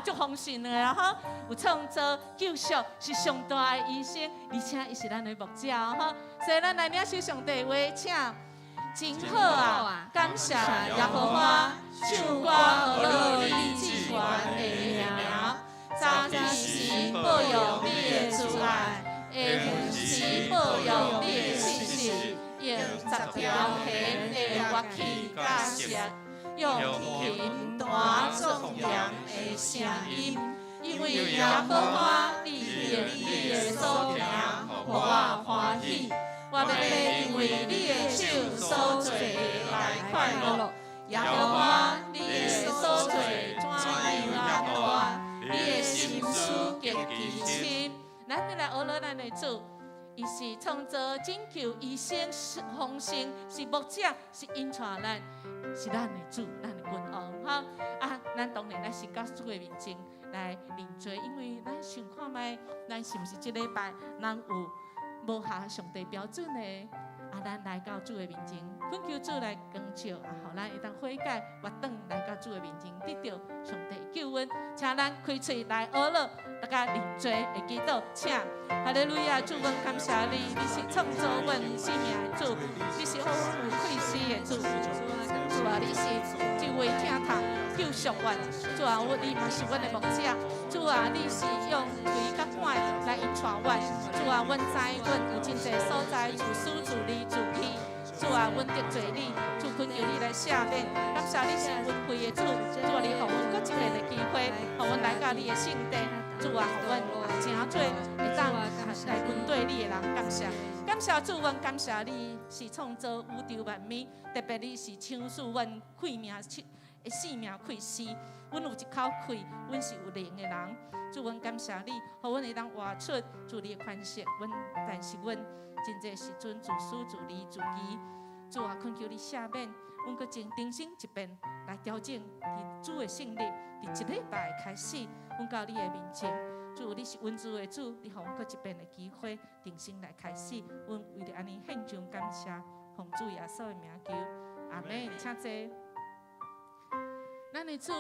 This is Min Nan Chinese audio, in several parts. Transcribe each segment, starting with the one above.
足豐盛的啊吼，有創造救贖，是上大的醫生，而且伊是咱的牧者吼，所以咱來領受上帝的話，請。真好啊！感謝耶和華，唱歌學樂你至懸的名。早起時報用你的慈愛，下昏時報用你的信實，用十條弦的樂器佮瑟，用琴彈莊嚴的聲音。因為耶和華，你用你的所行，予我歡喜。我欲因為你的手所做的來快樂。耶和華，你的所作怎樣啊大，你的心思極其深。咱欲來學樂咱的主，伊是創造拯救醫生，是豐盛，是牧者，是引帶咱，是咱的主，咱的君王。哈啊！咱當然咱是到主的面前來認罪，因為咱想看覓，咱是毋是這禮拜咱有無合上帝標準的？啊，咱來到主的面前，懇求主來光照，啊，予咱會當悔改，回轉來到主的面前，得著上帝救恩。請咱開喙來學樂，大家認罪的祈禱，請。哈利路亞，主，阮感謝你，你是創造阮生命的主，你是予阮有氣息的主。主啊，你是這位疼痛救贖阮，主啊，阮你嘛是阮的牧者。主啊，你是用錘佮棍來引帶阮。主啊，阮知阮有真濟所在自私自利自欺。主啊，阮得罪你，主，懇求你來赦免。感謝你是恩惠的主，主啊，你予阮閣一个的機會，予阮來到你的聖殿。主啊，予阮成做會當來跟對你的人，感謝。感謝主，阮感謝你是創造宇宙萬物，特別你是賞賜阮氣命的生命氣息。阮有一口氣，阮是有靈的人。主，阮感謝你，予阮會當活出主你的款式。阮但是阮真濟時陣自私自利自欺。主啊，懇求你赦免，阮閣重新一遍來調整佇主的聖日，佇這禮拜開始，阮到你的面前。主，你是恩慈的主，你予阮閣一遍的機會，重新來開始。阮為著按呢獻上感謝，奉主耶穌的名求，阿門。請坐。咱的主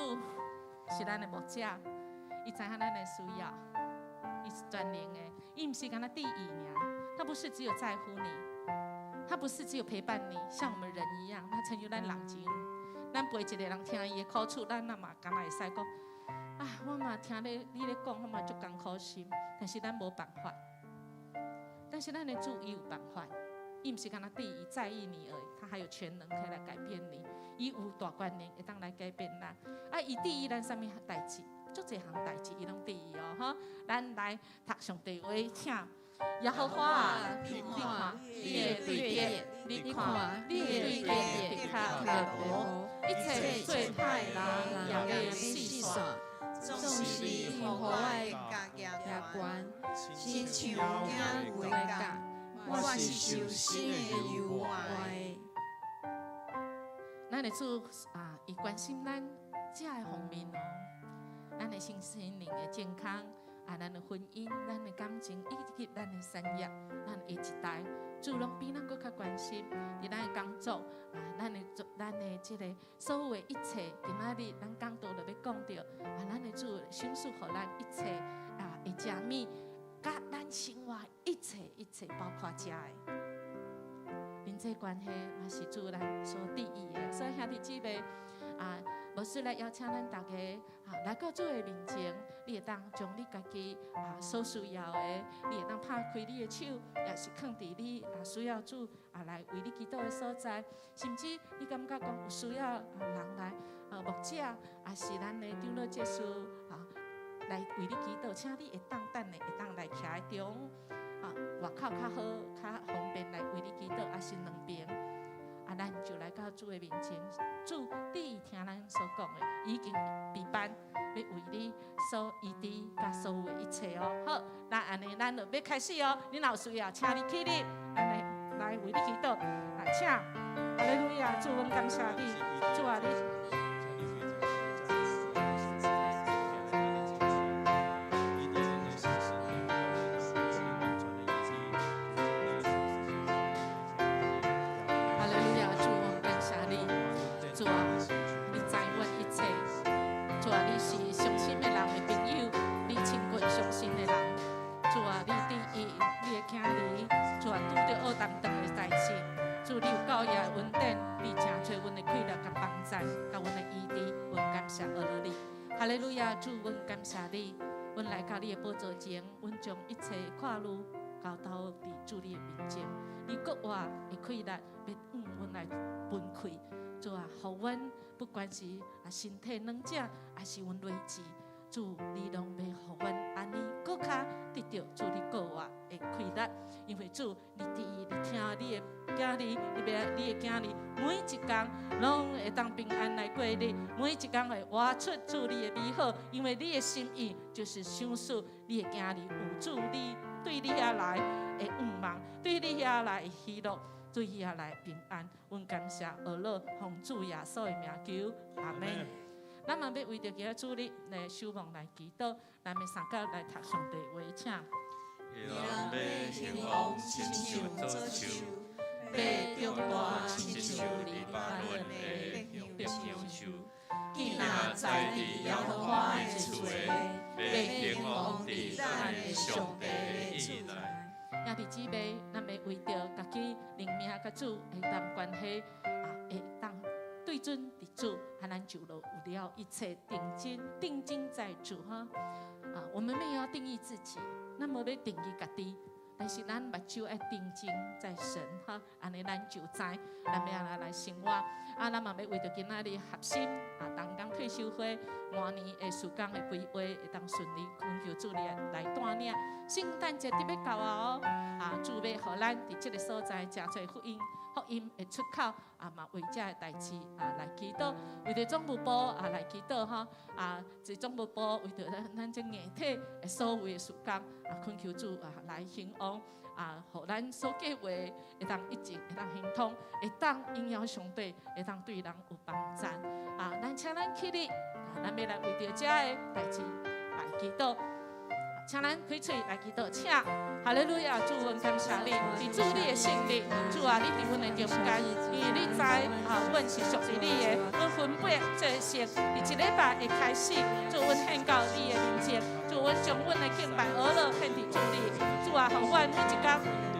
是咱的牧者，伊知影咱的需要，伊是全能的，伊毋是干焦注意爾，他不是只有在乎你，他不是只有陪伴你，像我們人一樣，他親像咱人一樣，咱陪一個人聽伊的苦楚，咱那嘛敢若會使講，啊，我嘛聽咧你咧講，我嘛足艱苦心，但是咱無辦法。但是咱的主伊有辦法，伊毋是干焦注意在意你而已，他還有權能可以來改變你，伊有大權能會當來改變咱。啊，伊注意咱啥物代誌，足濟項代誌伊攏注意哦，吼。咱來讀上帝話，請。耶和華，你看你的對敵，你看你的對敵的跤步，一切做歹人也欲四散。總是你予我的角舉懸，親像耕牛的角，我是受新的油換的。咱的主啊，伊關心咱這个方面哦，咱的身心靈的健康啊，咱的婚姻、咱的感情，以及咱的產業，咱的下一代，主攏比咱閣較關心。佇咱的工作啊，咱的做咱的這个所有的一切，今仔日咱講道就欲講著啊，咱的主賞賜予咱一切啊，會食物，佮咱生活一切一切，包括食的。人際關係嘛是主咱所注意的，所以兄弟姊妹啊，牧師來邀請咱大家啊，來到主的面前，你會當將你家己啊所需要的，你會當拍開你的手，也是囥佇你啊需要主啊來為你祈禱的所在，甚至你感覺講有需要啊人來啊牧者，也是咱的長老執事啊來為你祈禱，請你會當等下會當來徛佇中。啊，外口較好，較方便來為你祈禱，抑是兩爿。啊，咱就來到主的面前，主注意聽咱所講的，已經備辦欲為你所醫治佮所有的一切哦。好，那按呢，咱就欲開始哦。你若有需要，請你起立，咱來來為你祈禱。啊，請，哈利路亞，主，阮感謝你，主啊，你。哈利路亞，主，我感謝你，主啊，你知阮一切，主啊，你是傷心的人的幫贊，佮阮的醫治，阮感謝阿羅你。哈利路亞，主，阮感謝你，阮來到你的寶座前，阮將一切掛慮交托佇主你的面前。你國話的氣力，欲向阮來分開。主啊，予阮不管是啊身體軟弱，抑是阮累志，主你攏欲予阮按呢閣較得著主你國話的氣力，因為主你佇你聽你的囝兒，你欲你的囝兒每一工攏會當平安來過日，每一工會活出主你的美好，因為你的心意就是賞賜你的囝兒有主你對你遐來的向望，對你遐來的喜樂，對你遐來平安。阮感謝阿樂奉主耶穌的名求，阿門。咱嘛欲為著今仔主日來守望來祈禱，咱欲相佮來讀上帝話，請。人欲興旺親像棗樹，欲長大親像黎巴嫩的白楊樹。囝若栽佇耶和華的厝的，欲興旺佇咱的上帝的院內。兄弟姊妹，咱欲為著家己靈命佮主會當關係啊，會當對準佇主，予咱就有了一切定睛，定睛在主哈。啊，我們沒有要定義自己，咱無欲定義家己，但是咱目睭愛定睛在神哈，按呢咱就知咱欲按怎來生活。啊，咱嘛欲為著今仔日合心啊，同工退修會明年的事工的規劃會當順利，懇求主你來帶領。聖誕節得欲到啊哦，啊，主欲予咱佇這个所在誠濟福音。福音的出口啊，嘛為這个代誌啊來祈禱，為著總務部啊來祈禱吼啊，這總務部為著咱咱這硬體的所有的事工啊，懇求主啊來興旺啊，予咱所計劃會當一直會當亨通，會當榮耀上帝，會當對人有幫贊啊。咱請咱起立啊，咱欲來為著這个代誌來祈禱。請咱開喙來祈禱，請哈利路亞，主，阮感謝你，佇主你的聖靈，主啊，你佇阮的中間，因為你知啊，阮是屬於你的，阮分別做聖，佇這禮拜的開始，主，阮獻到你的面前，主，阮將阮的敬拜阿樂獻佇主你，主啊，予阮每一工，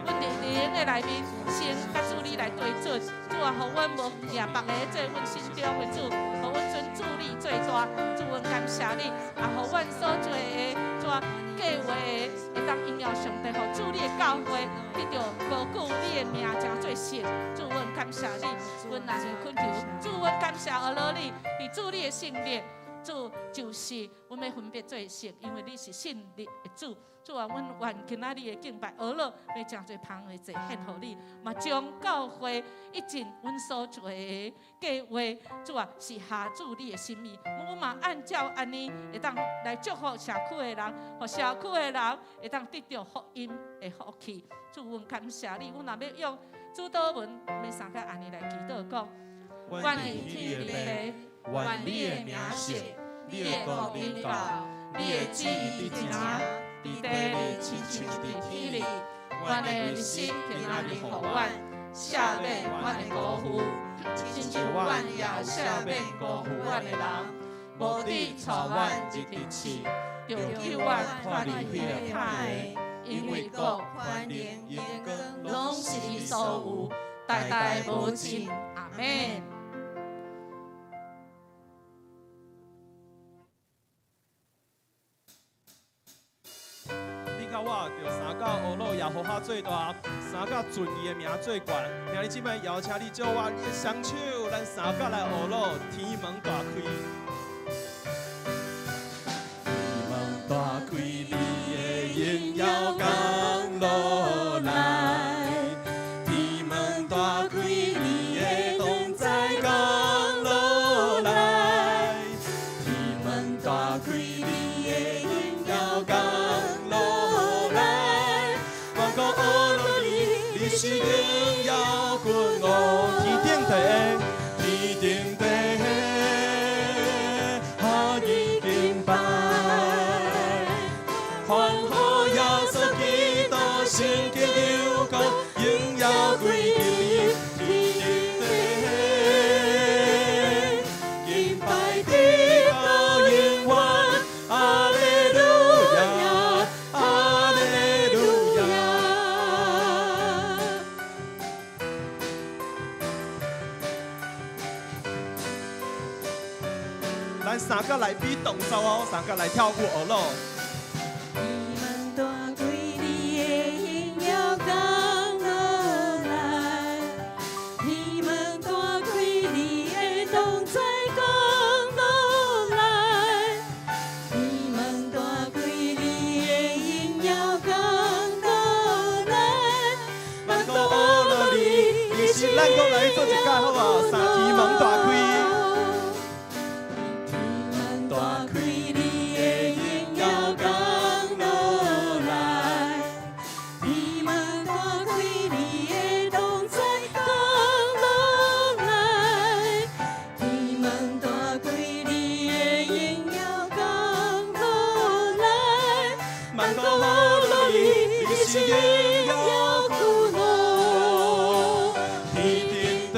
阮佇靈的內面先佮主你來對準，主啊，予阮無掠別个做阮心中的主，予阮尊主你最大，主，阮感謝你，啊，予阮所做的，主啊，計劃會當榮耀上帝，予主你的教會得著高舉你的名，誠做聖。主，阮感謝你，阮也是懇求，主，阮感謝阿羅你，佇主你的聖靈，主就是阮欲分別做聖，因為你是信實的主。主啊，阮願今仔日的敬拜阿樂，欲誠濟芳的祭獻予你，嘛將教會一盡阮所做的計劃，主啊，是合主你的心意。阮嘛按照按呢，會當來祝福社區的人，予社區的人會當得著福音的福氣。主，阮感謝你，阮若欲用主禱文，欲相佮按呢來祈禱講：願天的父，願你的名聖，你的國臨到，你的旨意佇行，佇地裡親像佇天裡。阮的日食今仔日予阮，赦免阮的辜負，親像阮也赦免辜負阮的人。無得帶阮入佇試，著救阮脫離彼个歹的。因為國、權能、榮光，攏是你所有，代代無盡。阿門。你佮我著相佮阿樂耶和華最大，相佮尊伊的名最懸。兄弟姊妹，邀請你借我你的雙手，咱相佮來阿樂天門大開。天門大開，你的榮耀降落來。天門大開，你的同在降落來。天門大開，你的榮耀降落來。萬國阿樂你，你是榮耀君王。天頂地，天頂地，咱三個來比動作哦，三個來跳舞學咯。天門大開，你的榮耀降落來；天門大開，你的同在降落來。天門大開，你的榮耀降落來。萬國學落你，你是咱閣來做一擺好無？三天門大開。天門大開，你的榮耀降落來。天門大開，你的同在降落來。天門大開，你的榮耀降落來。萬國學落你，你是榮耀苦樂。天頂地，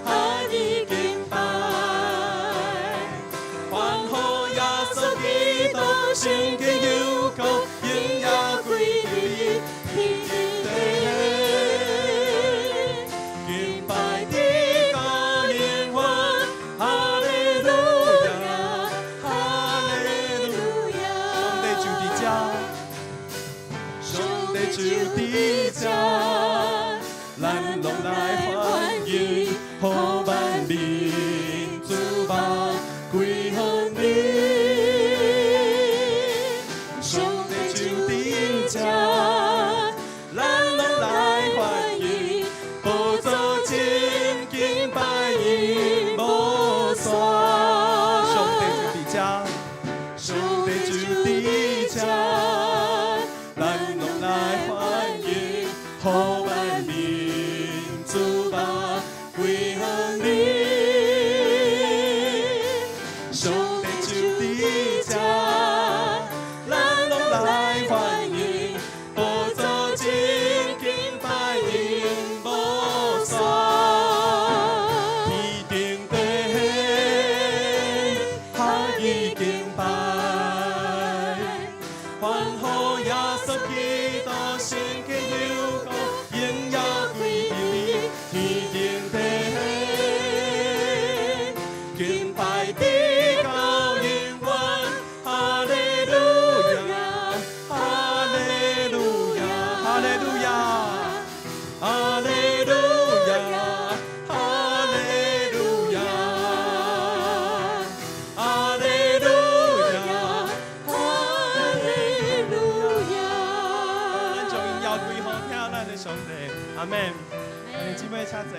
哈你敬拜，歡呼耶穌基督，聖潔有國，榮耀歸予你。天頂地，敬拜直到永遠，哈利路亞，哈利路亞。上帝就佇這，上帝就佇這，咱攏來歡迎，予萬民諸萬歸予你。上帝就佇這，咱攏來歡迎，寶座前敬拜伊無煞。上帝就佇這，上帝就佇這，咱攏來歡迎，予萬民諸萬歸予你。上帝就佇這，咱攏來歡迎，寶座前敬拜伊無煞。天頂地，哈伊敬拜，歡呼耶穌基督，聖潔有國，榮耀歸予你。天頂地，敬拜直到永遠，哈利路亞，哈利路亞，哈利路亞，哈利路亞，哈利路亞，哈利路亞，哈利路亞。咱將榮耀歸予疼咱的上帝，阿門。姊妹請坐。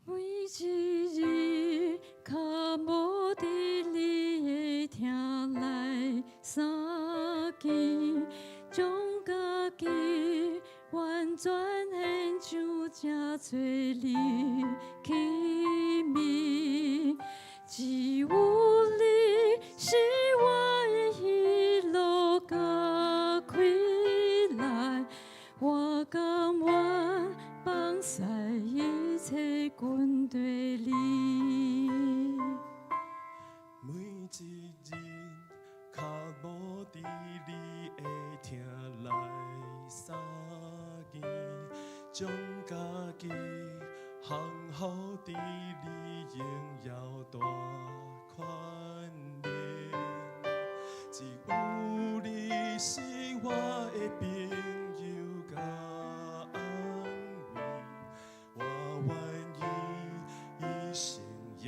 每一日較無佇你的疼內相見，將家己完全獻上，這做你器皿。只有你是我的喜樂佮快樂，我甘願放捨一切跟綴你。每一日較無佇你的疼內相見，將家己降服佇你榮耀大權能。只有你是我的朋友佮安慰，我願意一生榮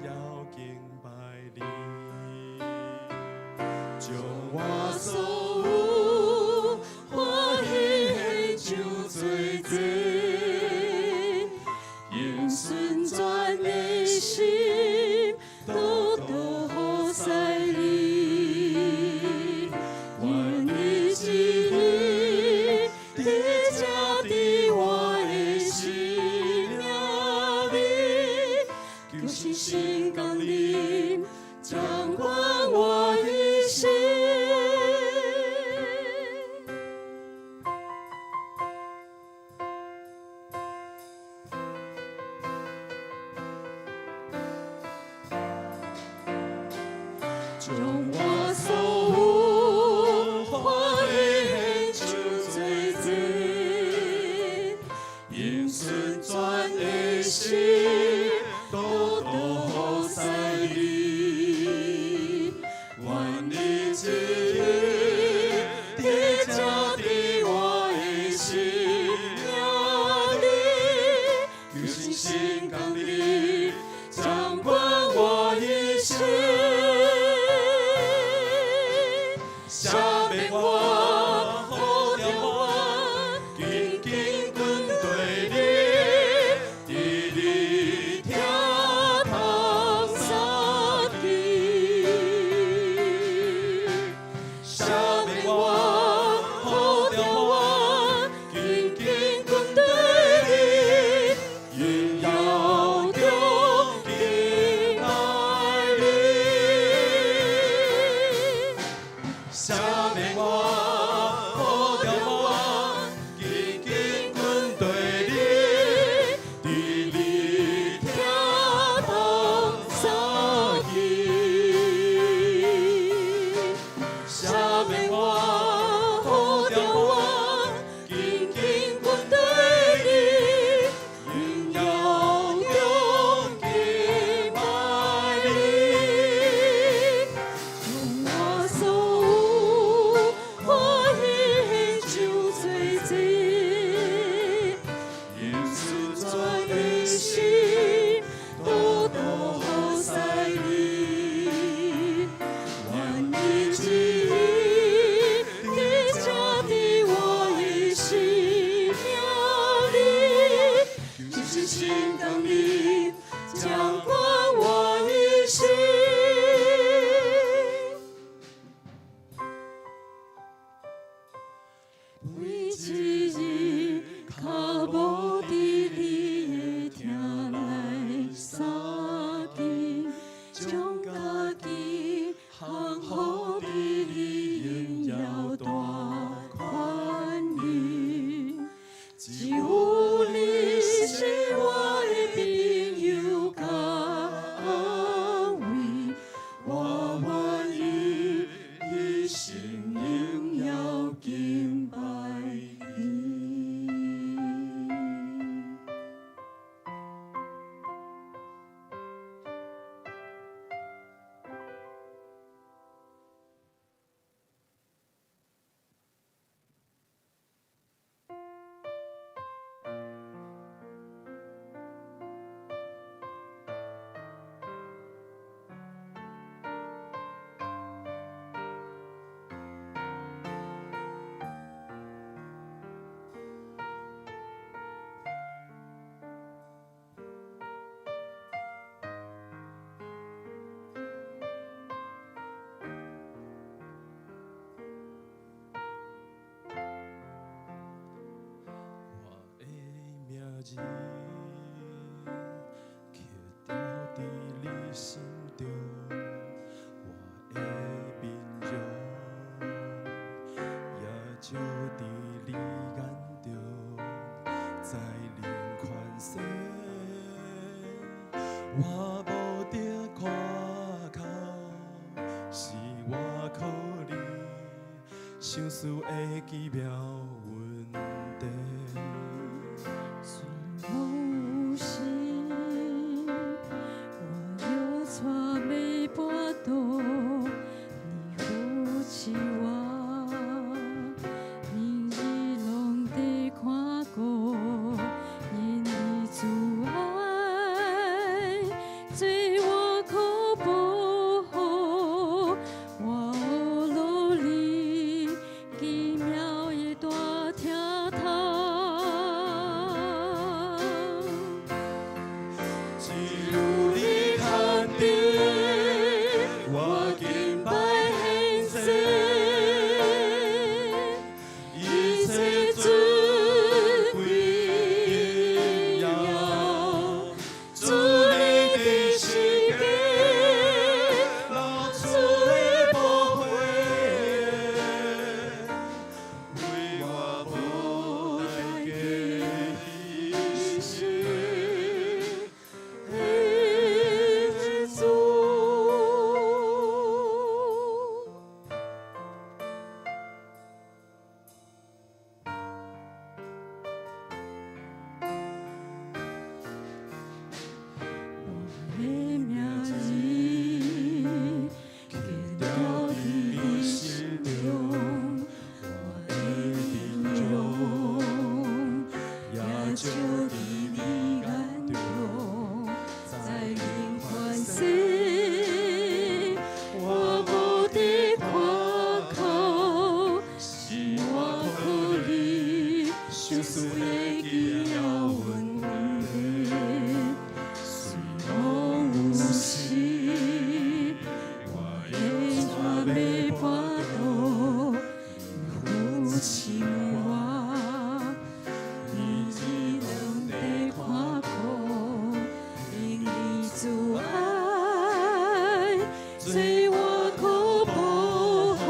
耀敬拜你。將我所有歡喜獻上做祭，用純全的心。降臨，掌管我一生。將我所有歡喜就做祭，應順轉的心，都予使你，願你旨意得成佇我的生命裡，求聖神降臨，掌管我一生。赦免我，呼召我，緊緊跟隨你，佇你疼痛相見。赦免我，呼召我，緊緊跟隨你，榮耀中敬拜你。赦免我，呼召我，緊緊跟隨你，佇你疼痛相見。赦免我，呼召我，緊緊跟隨你，榮耀中敬拜你。將我所有歡喜就做祭，應順轉的心，都予使你，願你旨意得成佇我的生命裡，求聖神降臨，掌管我一生。為一日跤步佇你的疼內相見，將家己降服佇你榮耀大權裡。只有你是我的朋友佮安慰，我願意一生榮耀敬拜你。我的名字刻雕佇你心中，我的面容也照佇你眼中，在人權勢，我無得誇口，是我靠你賞賜的奇妙恩典。醉夢有時，我猶帶欲跋倒，你扶持我，日日攏佇看顧，因你慈愛，做我可保護，我學落你奇妙的大疼。做我可保護，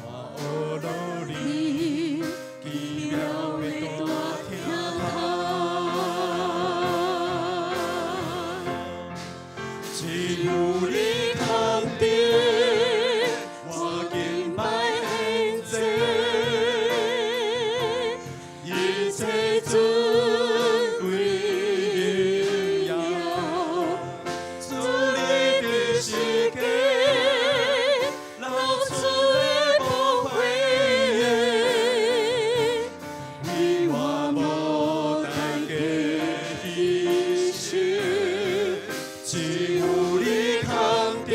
我學落你你奇妙的大疼痛，只有你空中，我敬拜獻祭，一切尊貴榮耀，主你的十架流出的寶血，為我無代價犧牲，只有你空中，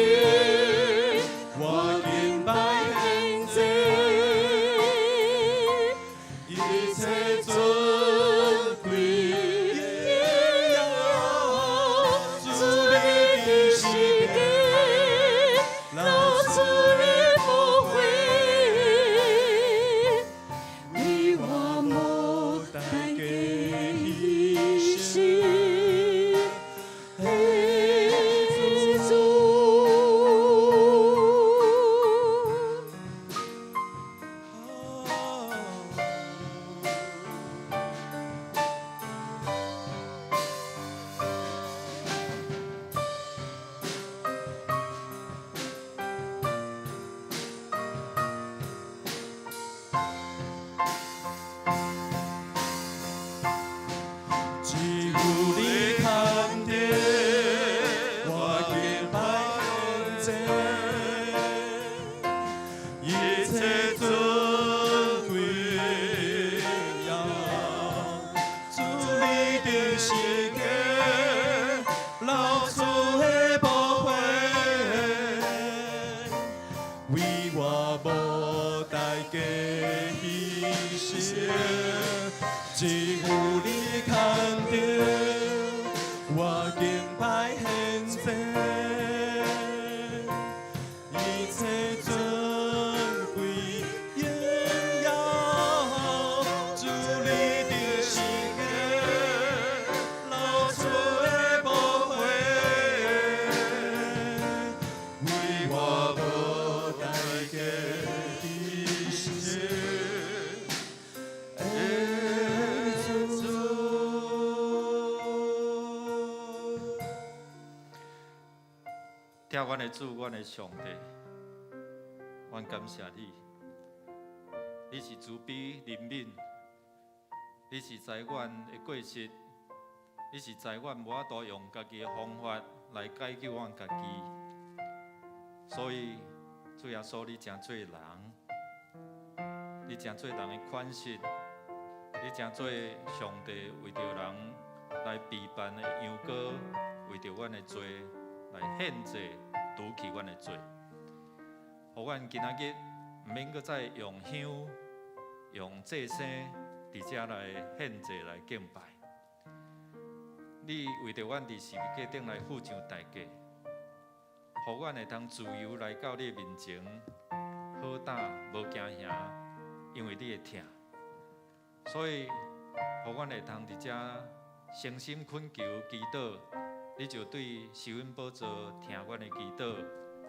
我敬拜獻祭，一切尊貴榮耀，主你的十架流出的寶血，為我無代價犧牲的主。只有你空中，我敬拜獻祭，一切尊貴榮耀，主你的十架流出的寶血，為我無代價犧牲。只有你空中，我敬拜獻祭，一切尊貴榮耀，主你的十架流出的寶血，為我無代價犧牲的主。疼阮的主，阮的上帝，阮感謝你。你是慈悲憐憫，你是知阮的過失，你是知阮無法度用家己的方法來解救阮家己。所以，主耶穌，你成做人，你成做人的款式，你成做上帝為著人來備辦的羊羔，為著阮的罪來獻祭，除去阮的罪，予阮今仔日毋免閣再用香、用祭牲佇遮來獻祭來敬拜。你為著阮佇十字架頂來付上代價，予阮會通自由來到你的面前，好膽無驚嚇，因為你會疼。所以，予阮會通佇遮誠心懇求祈禱，你就對施恩寶座聽阮的祈禱，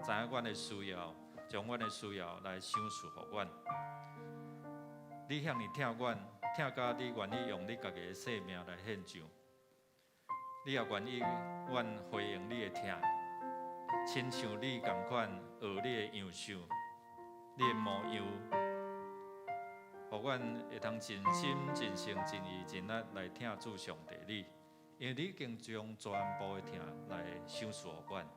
知影阮的需要，將阮的需要來賞賜予阮。你遐爾疼阮，疼甲你願意用你家己的性命來獻上，你也願意阮回應你的疼，親像你仝款學你的樣式，你的模樣，予阮會通盡心、盡性、盡意、盡力來疼主上帝你，因為你已經將全部的疼來賞賜予阮。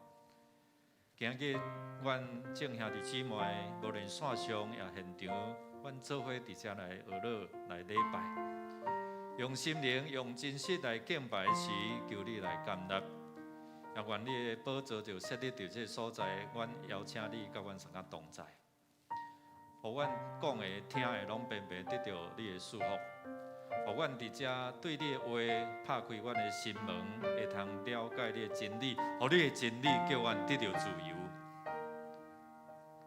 今日阮眾兄弟姊妹，無論線上抑現場，阮做伙佇遮來學樂來禮拜，用心靈、用真實來敬拜時，求你來甘納。也願你的寶座就設立佇這个所在，阮邀請你佮阮相佮同在，予阮講的、聽的，攏平平得著你的祝福。予阮佇遮對你的話拍開阮的心門，會通了解你的真理，予你的真理叫阮得著自由。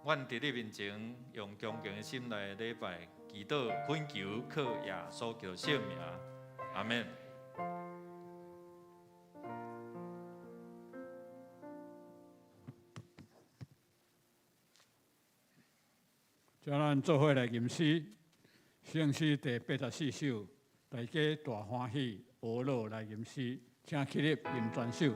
阮佇你面前用恭敬的心來禮拜、祈禱、懇求，靠耶穌基督聖名，阿們。請咱做伙來吟詩，聖詩第84首，大家大歡喜，呵咾來吟詩，請起立吟全首。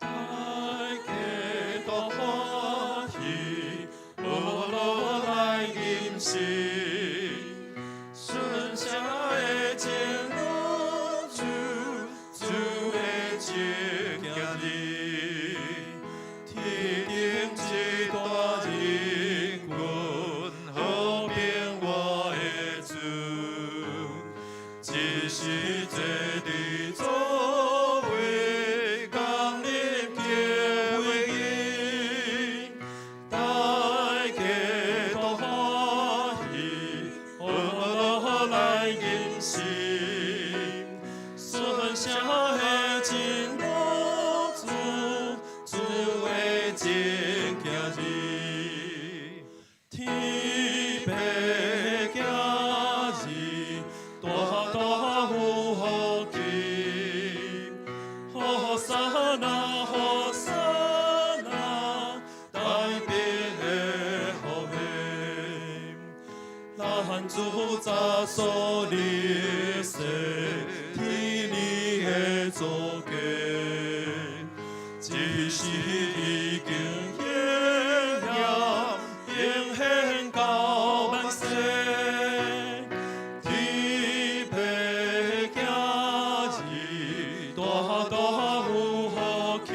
大家大歡喜，呵咾來吟詩，順聲的前路主，主的聖行日，天頂一大人群，和平我的主，一時坐佇座位，降臨結會議，大家都歡喜，呵咾來吟詩，順聲的前路主，主的聖行日，天父囝兒，大大有福氣，和散那和散那，大必的福氣，咱主早所立誓，天理的祖家，一時已經顯揚，永顯到萬世。天父囝兒，大大有福氣，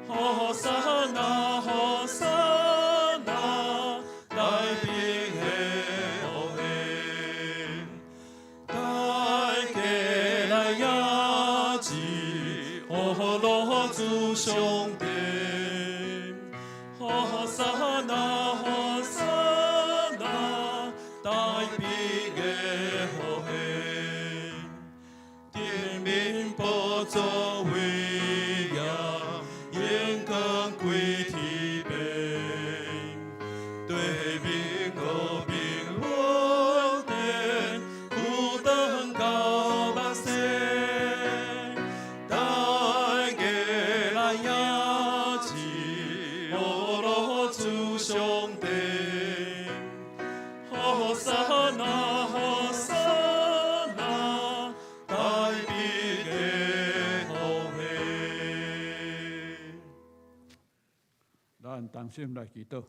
和散那和散那，大必的福氣，大家來迎接，呵咾主上帝，和散那和散那，大必的福氣，頂面寶座威嚴，榮光歸天父，對面和平穩定，久長到萬世。大家來迎接，呵咾主上帝，和散那和散那，大必的福氣。咱同心來祈禱。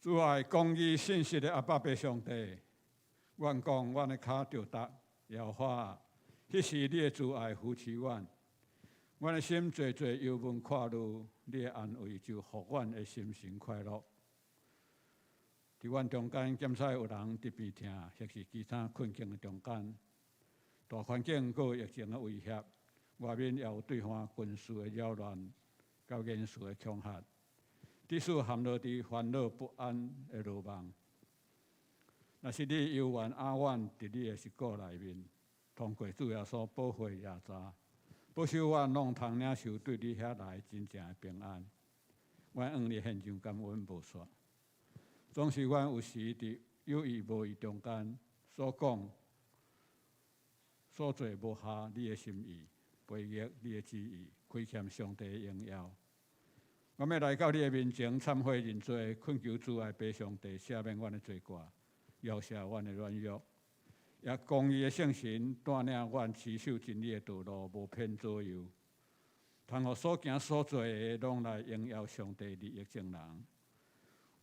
主愛公義信實的阿爸父上帝，阮講阮的跤著踏，耶和華，彼時你的慈愛扶持阮，阮的心濟濟憂悶看慮，你的安慰就予阮的心神快樂。佇阮中間，檢查有人佇病痛，或是其他困境的中間，大環境閣有疫情的威脅，外面也有對岸軍事的擾亂，佮言辭的恐嚇，致使陷落佇煩惱不安的羅網。若是你猶原阿阮佇你的實骨內面，通過主耶穌寶血驗查，保守阮攏通領受對你遐來真正的平安。阮向你獻上感恩無煞。總是阮有時佇有意無意中間所講、所做無合你的心意，背逆你的旨意，虧欠上帝的榮耀。我欲來到你的面前懺悔認罪，懇求主愛父上帝赦免阮的罪過，饒恕阮的軟弱，也公義的聖神帶領阮持守真理的道路，無偏左右，通予所行所做的，攏來榮耀上帝，利益眾人。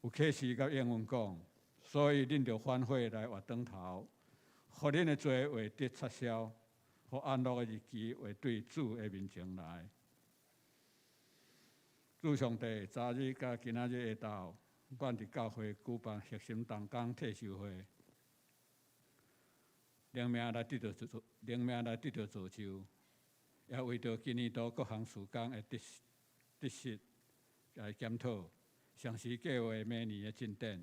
有啟示佮應允講，所以恁著反悔來活轉頭，予恁的罪會得擦消，予安樂的日期會對主的面前來。主上帝，昨日佮今仔日下晝，阮佇教會舉辦核心同工退修會，靈命來得著靈命來得著造就，也為著今年度各項事工的得得失來檢討，詳細計劃明年的進展。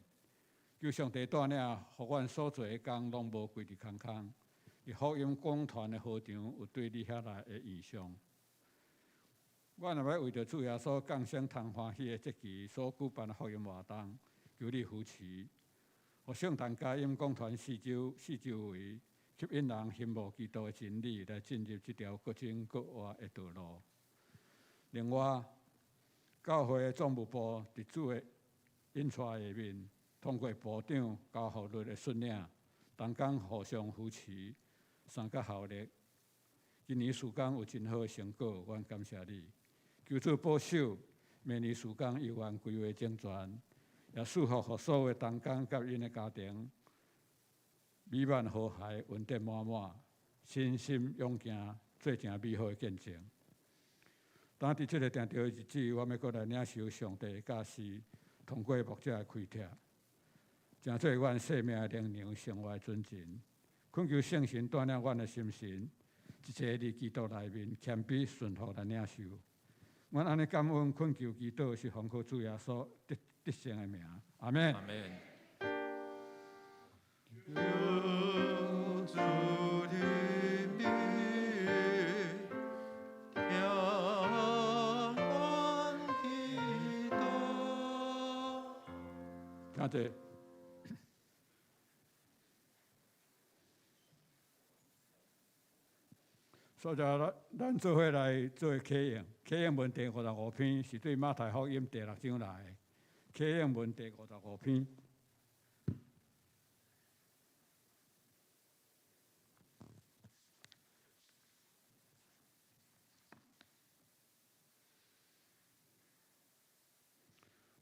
求上帝帶領，予阮所做的工攏無規佇空空。佇福音講壇的會場有對你遐來的異象。阮若欲為著主耶穌降生通歡喜的節期所舉辦的福音活動，求你扶持，予聖誕佳音講團四周四周圍，吸引人欣慕基督的真理，來進入這條閣真閣活的道路。另外，教會的總務部佇主的引帶下面，通過部長交予律的率領，同工互相扶持，相佮效力。今年事工有真好的成果，阮感謝你。求主保守，明年事工猶原規劃整全，也賜福予所有同工佮𪜶的家庭，美滿和諧，恩典滿滿，信心勇行，做成美好的見證。當佇這个定著的日子，我欲閣來領受上帝的教示，通過牧者的開拓，成做阮生命的靈糧，生活的準繩。懇求聖神帶領阮的心神，一齊佇基督內面謙卑順服來領受。阮按呢感恩懇求祈禱，是奉靠主耶穌得得勝的名。阿們。阿們。求主的名，聽阮祈禱。感謝。所以咱咱做伙來做啟應，啟應文第55篇是對馬太福音第六章來的。啟應文第五十五篇。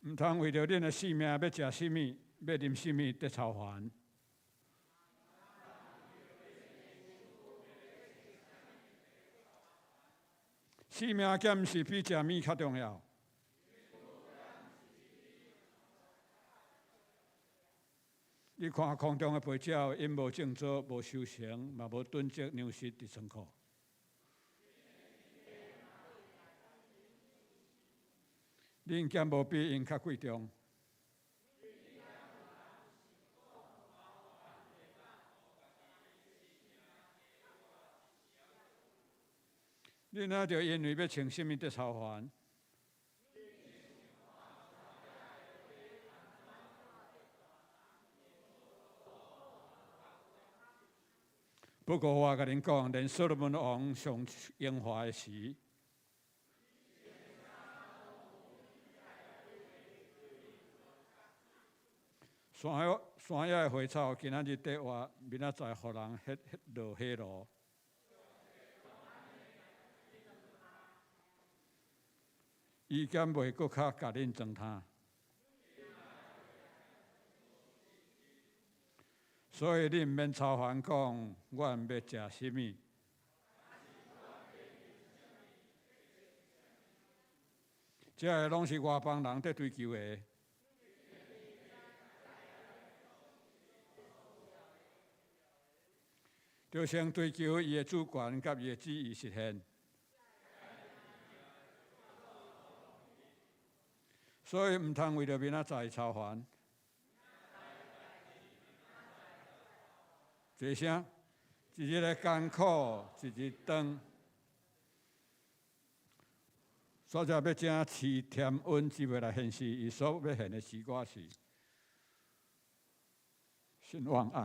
毋通為著恁的性命欲食啥物，欲啉啥物，得操煩。性命敢毋是比食物較重要？你看空中的飛鳥，𪜶無種稻，無收成，嘛無囤積糧食佇倉庫。恁敢無比𪜶較貴重？恁若著因為欲穿啥物得操煩？不過我共恁講，連所羅門王上榮華的時，山野山野的花草，今仔日得活，明仔載予人彼彼落火爐。伊敢袂閣較共恁裝忝？所以恁毋免操煩講，阮欲食啥物？這个攏是外邦人佇追求的。著先追求伊的主權佮伊的旨意實現。所以毋通為著明仔載操煩。坐聲，一日的艱苦，一日長。所以欲請徐添恩姊妹來獻詩，伊所欲獻的詩歌是《信望愛》。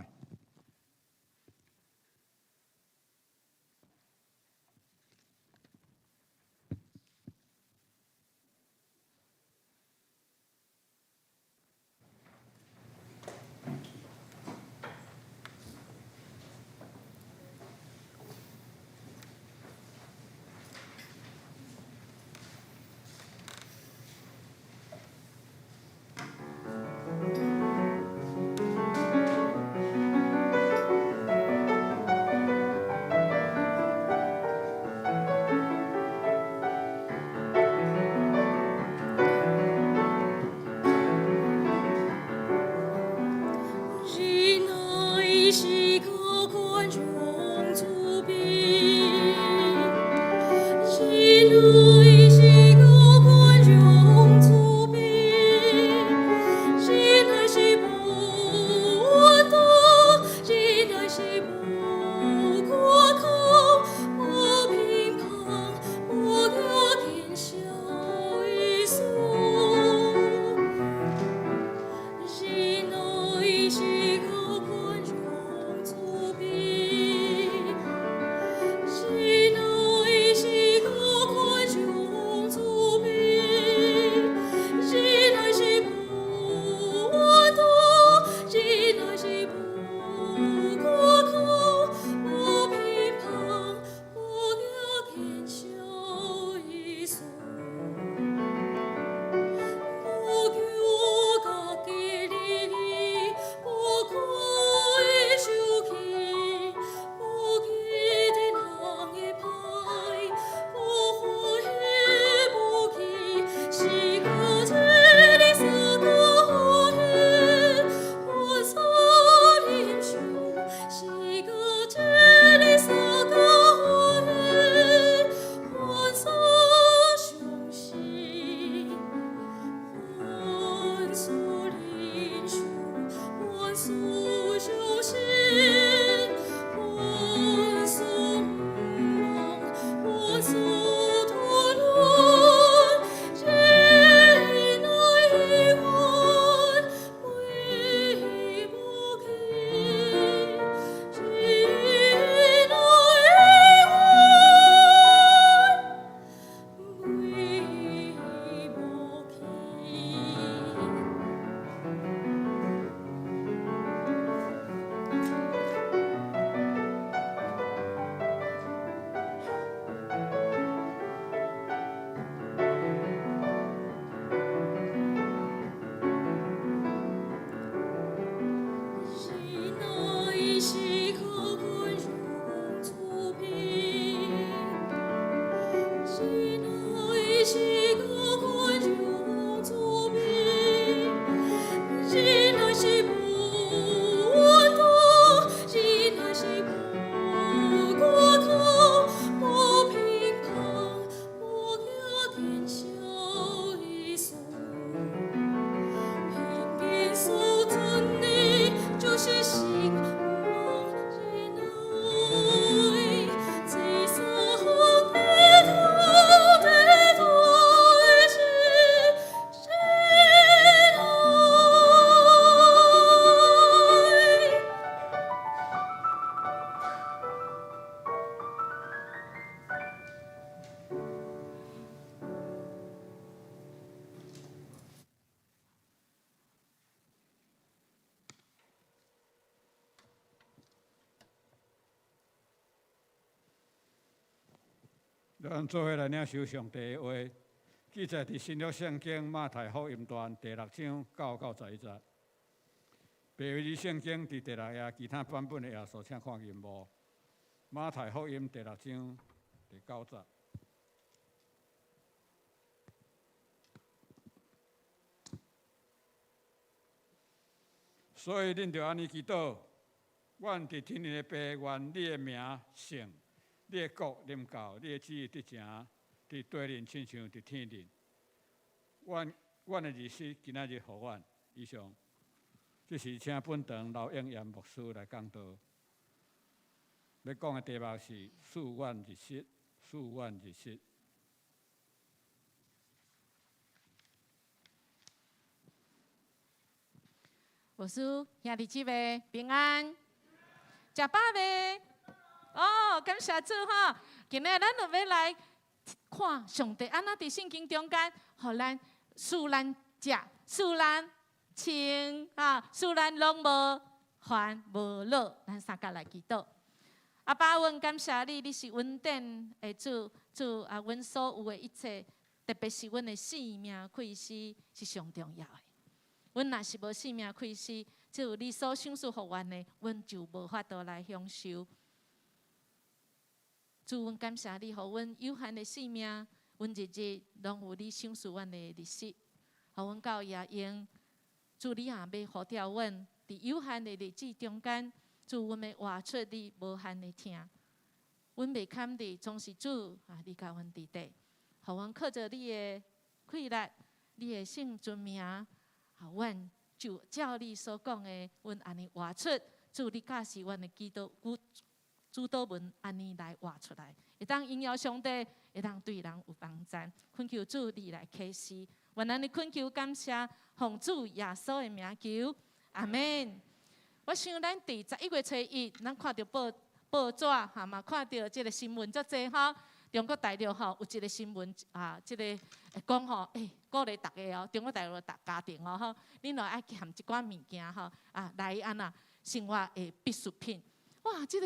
人爱是高官就无作弊，人爱是不多，人爱是不过头，无评判，无惊见小意思，凭见所存的就是心望人爱，这三个头的对是真爱。咱做伙来领受上帝的话，记载伫新约圣经马太福音段第六章9到11节。白字圣经伫第六页，其他版本的页数请看荧幕。马太福音第六章第9节。所以恁著按呢祈祷：阮伫天顶的父，愿你的名圣，你的国临到，你的旨意得成，伫地面亲像伫天顶。阮的日食今仔日予阮。以上，这是请本堂刘应炎牧师来讲道。欲讲的题目是赐阮日食，赐阮日食。牧师兄弟姊妹平安，食饱未？哦，感谢主吼！今日咱就欲来看上帝按怎伫圣经中间，予咱赐咱食，赐咱穿啊，赐咱拢无烦无恼。咱三角来祈祷。阿爸，阮感谢你，你是恩典的主，主啊，阮所有的一切，特别是阮的性命开始是上重要的。阮若是无性命开始，就你所赏赐予阮的，阮就无法度来享受。主，阮感谢你，予阮有限的性命，阮日日拢有你赏赐阮的日食，予阮够额用。主，你也欲呼召阮，伫有限的日子中间，主，阮欲活出你无限的疼。阮袂堪的，总是主啊，你共阮伫底，予阮靠著你的气力，你的圣尊名，啊，阮就照你所讲的，阮按呢活出。主，你教示阮的祈祷，主祷文按呢来活出来，会当荣耀上帝，会当对人有帮助。恳求主你来启示，愿咱的恳求感谢，奉主耶稣的名求，阿们。我想咱伫11月初1，咱看著报纸哈嘛，看著这个新闻足济吼。中国大陆吼有一个新闻啊，这个会讲吼，鼓励大家哦，中国大陆大家庭哦吼，恁若爱含一寡物件吼啊，来按怎生活的必需品。哇，这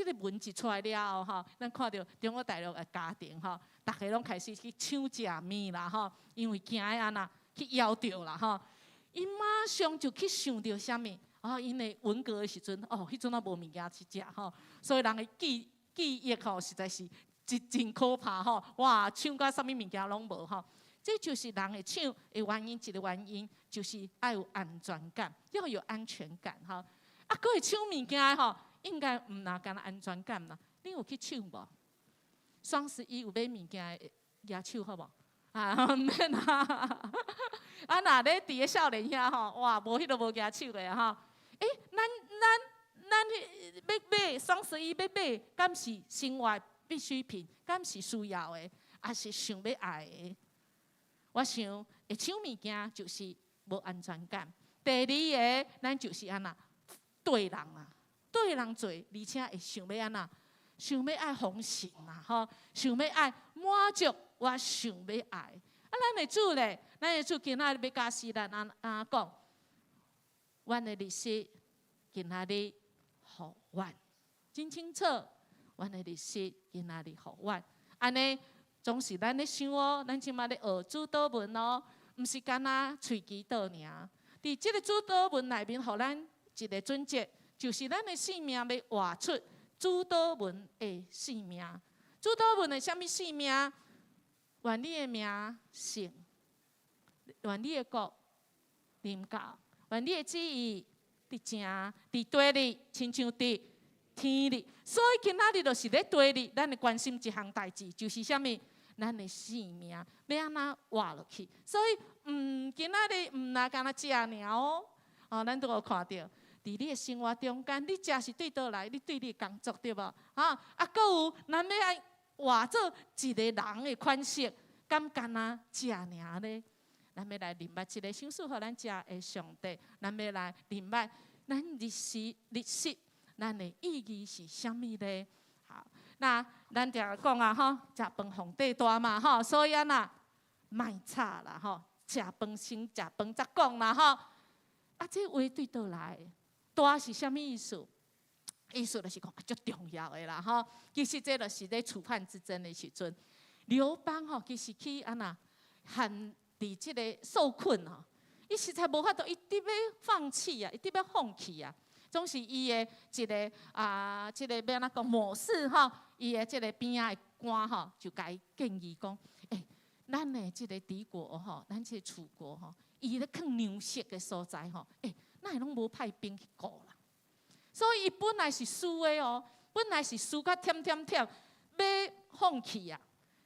个文一出来了后吼，咱看著中国大陆的家庭吼，逐家拢开始去抢食物啦吼，因为惊按怎去枵著啦吼。𪜶马上就去想著啥物？哦，因为文革的时阵，哦，彼阵也无物件去食吼，所以人的记忆吼，实在是真可怕吼！哇，抢甲啥物物件拢无吼，这就是人会抢的原因，一个原因就是爱有安全感，要有安全感吼。啊，阁会抢物件的吼，应该毋若干焦安全感啦。你有去抢无？双11有买物件的举手好无？啊，毋免啊。啊，若咧伫个少年遐吼，哇，无彼个无举手的吼。咱彼欲买双11欲买，敢是生活必需品，敢是需要的，抑是想欲爱的？我想会抢物件就是无安全感。第二个，咱就是按怎对人啊，对人做，而且会想欲按怎，想欲爱丰盛啦，吼，想欲爱满足我想欲爱。啊，咱的主咧，咱的主今仔日欲教示咱按怎讲，阮的日食今仔日予阮，真清楚。阮的日食今仔日予阮，按呢总是咱咧想哦，咱这马咧学主祷文哦，毋是干焦喙祈祷尔。伫这个主祷文内面，予咱一个准则，就是咱的生命欲活出主祷文的生命。主祷文的啥物生命？願你的名聖，願你的國臨到，願你的旨意佇正佇地裡，親像佇天裡。所以今仔日就是咧地裡，咱會關心一項代誌，就是啥物？咱的性命欲按怎活落去？所以，今仔日毋若干焦食爾哦。哦，咱拄有看著，佇你的生活中間，你食是對佗來？你對你的工作對無？哈，啊，閣有咱欲愛活做一個人的款式，敢干焦食爾咧？咱欲來認捌這個賞賜予咱食的上帝，咱欲來認捌咱日時日食，咱的意義是啥物咧？好，那咱定講啊，吼，食飯皇帝大嘛，吼，所以按怎，莫吵啦，吼，食飯先食飯才講啦，吼。啊，這話對佗來？大是啥物意思？意思就是講足重要的啦，吼。其實這就是咧楚漢之爭的時陣，劉邦吼其實去按怎陷佇這个受困吼，伊實在無法度，伊直欲放棄啊，伊直欲放棄啊。總是伊的一个啊，這个欲按怎講謀士吼，伊的這个邊仔的官吼，就共伊建議講，欸，咱的這个敵國吼，咱這个楚國吼，伊咧囥糧食的所在吼，欸，哪會攏無派兵去顧啦？所以伊本來是輸的哦，本來是輸甲忝忝忝，欲放棄啊。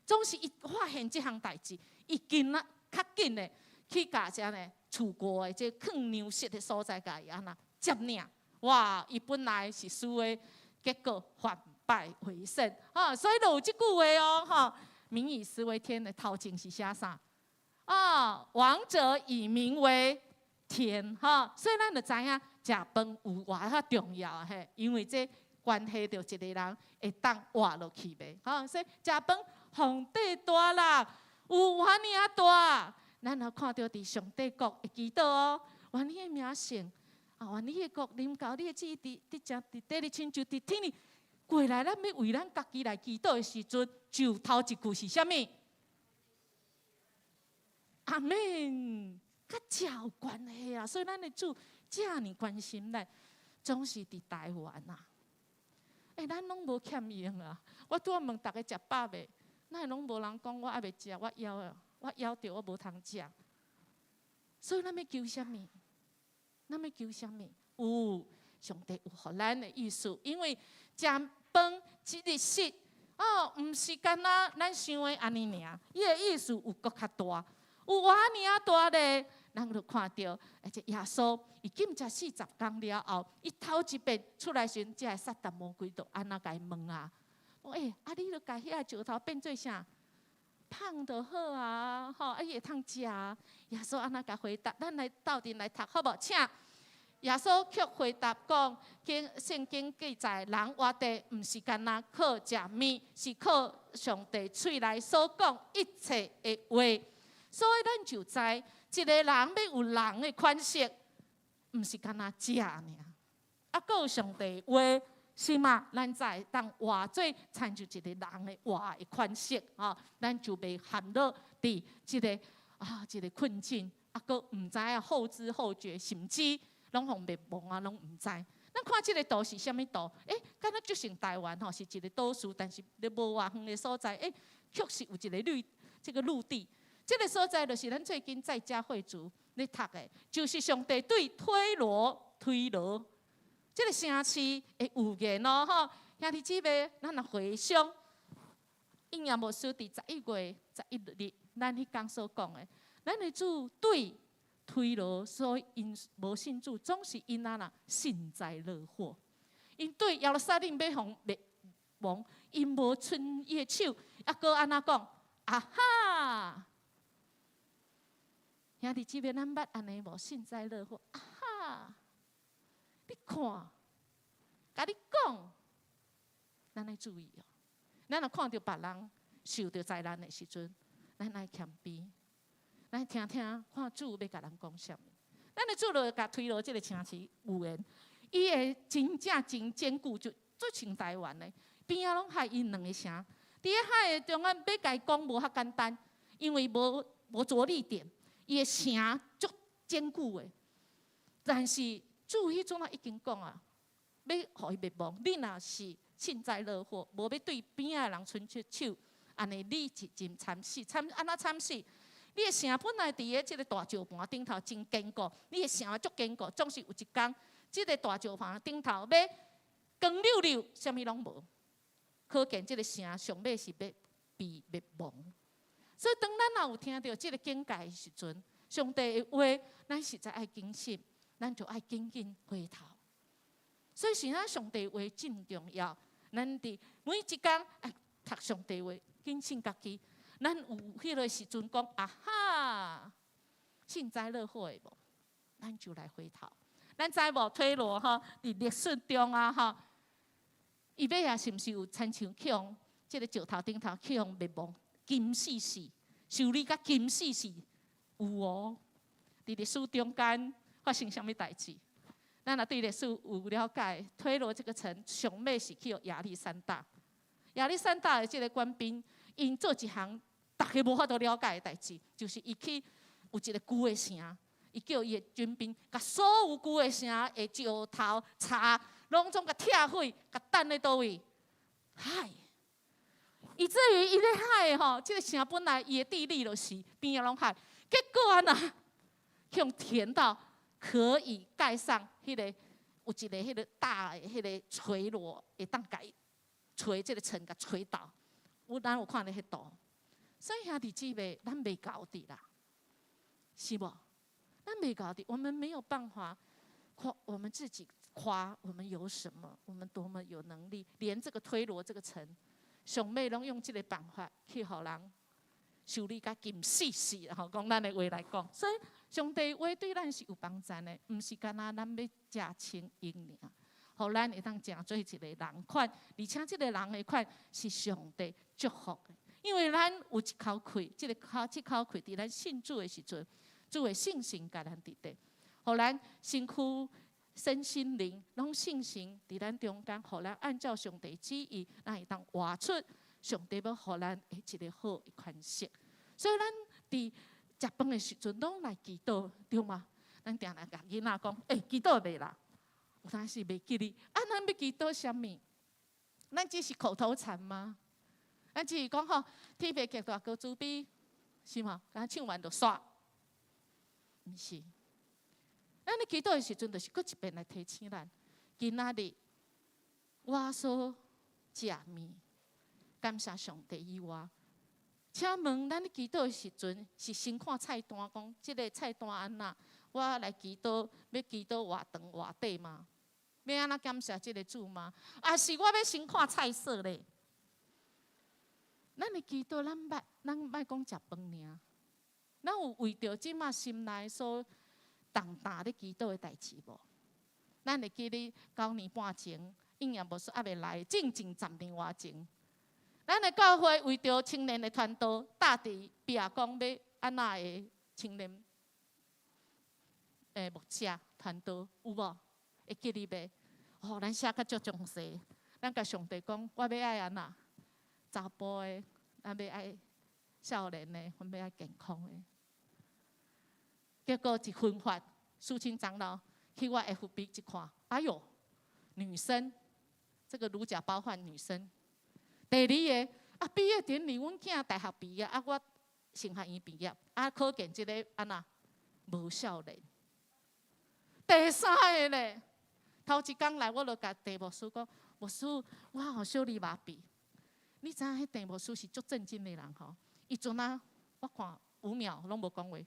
總是伊發現這項代誌，伊緊啊較緊的去共遮呢楚國的這囥糧食的所在，共伊按怎佔領。哇！伊本來是輸的，結果反敗為勝。哈，所以就有這句話哦，吼，民以食為天的頭前是寫啥？啊，王者以民為天，哈，所以咱就知影食飯有偌遐重要嘿，因為這關係著一個人會當活落去袂？哈，所以食飯皇帝大啦，有偌爾仔大，咱若看著佇上帝國會祈禱哦，願你的名聖。啊！願你的國臨到，你的旨意佇佇正佇地裡，親像佇天裡。過來，咱欲為咱家己來祈禱的時陣，就頭一句是啥物？阿門，佮食有關係啊！所以咱的主遮爾關心咱，總是佇台灣啊。欸，咱攏無欠用啊！我拄仔問逐家食飽未？哪會攏無人講我猶未食，我枵啊，我枵著我無通食。所以咱欲求啥物？咱欲求啥物？有上帝有予咱的意思，因為食飯一日食哦，毋是干焦咱想的按呢爾，伊的意思有閣較大，有偌爾仔大咧？咱就看著，而且耶穌伊禁食40工了後，伊頭一遍出來時，這个撒旦魔鬼就按怎共伊問啊？欸，啊你著共遐個石頭變做啥？麭就好啊，吼，啊伊會通食啊。耶穌按怎共回答？咱來鬥陣來讀好無？請。耶穌卻回答講：經聖經記載，人活著毋是干焦靠食物，是靠上帝喙內所講一切的話。所以咱就知，一個人欲有人的款式，毋是干焦食爾。啊，閣有上帝話，是嘛？咱才會當活做親像一個人的活的款式，吼，咱就袂陷落佇這个啊，這个困境，啊，閣毋知影後知後覺，甚至攏予滅亡啊，攏毋知。咱看這个圖是啥物圖？欸，敢若就像台灣吼，是一個島嶼，但是咧無偌遠的所在，欸，確實有一个綠這个陸地。這个所在就是咱最近在家會族咧讀的，就是上帝對推羅推羅這个城市的預言哦，吼，兄弟姊妹，咱若回想，應驗牧師佇11月11日，咱彼工所講的，咱的主對推羅所𪜶無信主，總是𪜶按怎幸災樂禍。𪜶對耶路撒冷欲予滅亡，𪜶無伸伊的手，猶閣按怎講？啊哈！兄弟姊妹，咱捌按呢無？幸災樂禍？啊哈！你看，共你講，咱愛注意哦。咱若看著別人受著災難的時陣，咱愛謙卑，咱聽聽看主欲共咱講啥物。咱的主就共推羅這个城市預言，伊會真正真堅固，就做像台灣的邊仔攏海𪜶兩个城，佇咧海的中間欲共伊攻無遐簡單，因為無著力點，伊的城足堅固的。但是主彼陣仔已經講啊，欲予伊滅亡，你若是幸災樂禍，無欲對邊仔的人伸出手，按呢你是真慘死，慘按怎慘死？你的城本來佇咧這個大石盤頂頭真堅固，你的城足堅固，總是有一工，這個大石盤頂頭欲光溜溜，啥物攏無。可見這個城上尾是欲被滅亡。所以當咱若有聽著這個警戒的時陣，上帝的話，咱實在愛謹慎，咱就愛緊緊回頭。所以是咱上帝話真重要，咱佇每一工愛讀上帝話，警醒家己。咱有彼個時陣講啊哈，幸災樂禍會無？咱就來回頭。咱知無？推羅吼，佇歷史中啊吼，伊尾仔是毋是有親像去予這個石頭頂頭去予滅亡，金死死，修理甲金死死，有哦。佇歷史中間發生啥物代誌？咱若對歷史有了解，推羅這個城上尾是去予亞歷山大。亞歷山大的這個官兵，𪜶做一項逐家無法度了解的代誌，就是伊去有一個舊的城，伊叫伊的軍兵，共所有舊的城的石頭、柴，攏總共拆毀，共擲咧佗位？海。以至於伊咧海吼，這個城本來伊的地理就是邊仔攏海，結果按怎，去予填到可以蓋上彼個有一個彼個大的彼個錘螺，會當共錘這個城共錘倒。有咱有看著彼圖，所以兄弟姊妹，咱袂𠢕的啦，是無？咱袂𠢕的，我們沒有辦法誇我們自己，誇我們有什麼，我們多麼有能力，連這個推羅這個城，上尾攏用這個辦法去予人修理甲金死死，吼，講咱的話來講，所以上帝話對咱是有幫助的，毋是干焦咱欲食穿用爾，予咱會當成做一個人款，而且這個人的款是上帝祝福的，因為咱有一口氣，這口氣佇咱信主的時陣，主的聖神共咱佇底，予咱身軀、身心靈攏聖神佇咱中間，予咱按照上帝旨意，咱會當活出上帝欲予咱的一個好的款式。所以咱佇食飯的時陣，攏來祈禱，對嗎？咱定定共囡仔講，欸，祈禱未啦？有當時袂記得，啊，咱欲祈禱啥物？咱只是口頭禪嗎？咱只是講吼，天父極大高慈悲，是嗎？敢唱完就煞，毋是。咱咧祈禱的時陣，就是閣一遍來提醒咱，今仔日我所食物，感謝上帝以外，請問咱咧祈禱的時陣，是先看菜單，講這个菜單按怎？我來祈禱，欲祈禱偌長偌短嗎？欲按怎感謝這个主嗎？抑是我欲先看菜色咧？咱咧祈禱，咱捌，咱莫講食飯爾，咱有為著這馬心內所重擔咧祈禱的代誌無？咱會記得9年半前，應驗牧師猶未來，整整10年外前，咱的教會為著青年的傳道，搭佇壁講欲按怎的青年的牧者傳道有無？會記得袂？哦，咱寫較足詳細，咱共上帝講，我欲愛按怎？查埔的，咱欲愛少年的，阮欲愛健康的。結果一分發，蘇青長老去我 FB 一看，哎喲，女生，這個如假包換女生。第二个啊，畢業典禮，阮囝大學畢業，啊，我神學院畢業，啊，可見這个按怎無少年。第三个咧，頭一工來，我就共鄭牧師講，牧師，我予小你麻痹。你知影彼鄭牧師是足正經的人吼？伊陣啊，我看5秒攏無講話。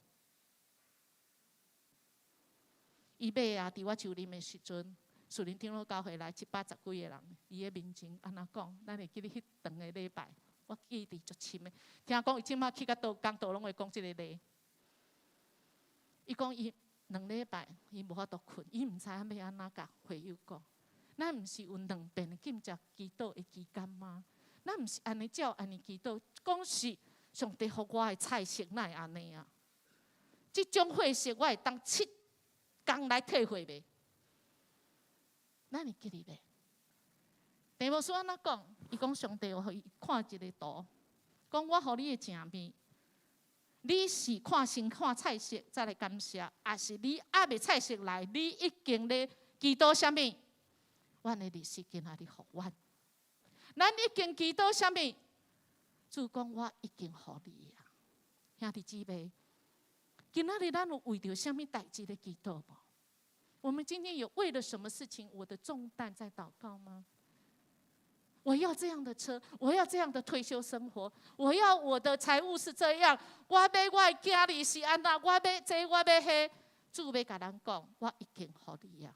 伊尾仔，佇我就任的時陣，樹林長老教會來710幾个人，伊的面前按怎講？咱會記得彼長的禮拜，我記得足深的。聽講伊這馬去甲佗講道攏會講這个例。伊講伊2禮拜伊無法度睏，伊毋知影欲按怎共會友講。咱毋是有兩遍禁食祈禱的期間嗎？咱毋是按呢照按呢祈禱，講是上帝予我的菜色，哪會按呢啊？這種貨色我會當7工來體會袂？咱會記得袂？鄭牧師按怎講？伊講上帝予伊看一个圖，講我予你的食物，你是看先看菜色再來感謝，抑是你猶未菜色來，你已經咧祈禱啥物？阮的利息今仔日予阮，咱已經祈禱啥物？主講我已經予你啊，兄弟姊妹，今仔日咱有為著啥物代誌咧祈禱無？我們今天有為了什麼事情，我的重擔在禱告嗎？我要這樣的車，我要這樣的退休生活，我要我的財務是這樣，我要我的囝兒是按怎，我要這，我要彼，主欲共咱講，我已經予你啊。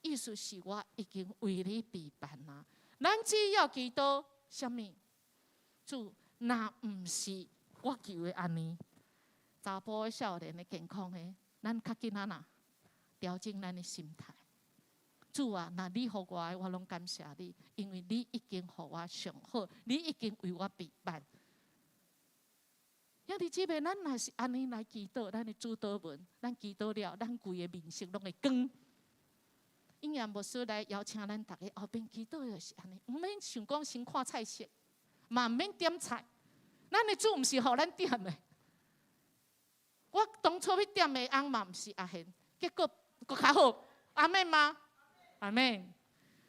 意思是我已經為你備辦啦。咱只要祈禱啥物？主，若毋是我求的按呢，查埔的少年的健康的，咱較緊按怎調整咱的心態。主啊，若你予我的，我攏感謝你，因為你已經予我上好，你已經為我備辦。兄弟姊妹，咱若是按呢來祈禱，咱的主禱文，咱祈禱了，咱規个面色攏會光。應驗牧師來邀請咱逐家後邊祈禱就是按呢，毋免想講先看菜色，嘛毋免點菜。咱的主毋是予咱點的。我當初欲點的翁嘛毋是阿賢，結果閣較好，阿們嗎？阿們。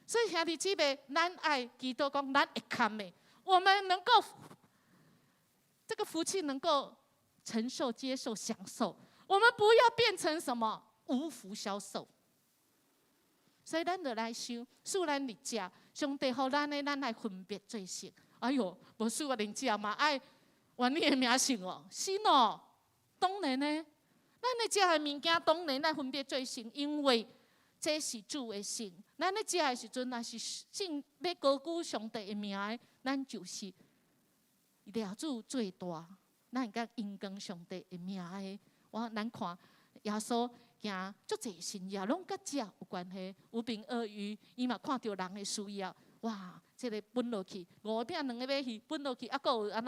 所以兄弟姊妹，咱愛祈禱講，咱會堪的，我們能夠這個福氣能夠承受、接受、享受，我們不要變成什麼無福消受。所以咱就來想，使咱佇食，上帝予咱的，咱愛分別做聖。哎喲，無使我連食嘛愛願你的名聖哦，是喏。當然呢，咱咧食的物件當然愛分別做聖，因為這是主的聖。咱咧食的時陣，若是信欲高舉上帝的名的，咱就是掠主最大。咱會當榮光上帝的名的。我咱看耶穌行足濟神跡，攏佮食有關係。五餅二魚，伊嘛看著人的需要，哇！這个分落去，五個餅兩个尾魚分落去，啊，閣有按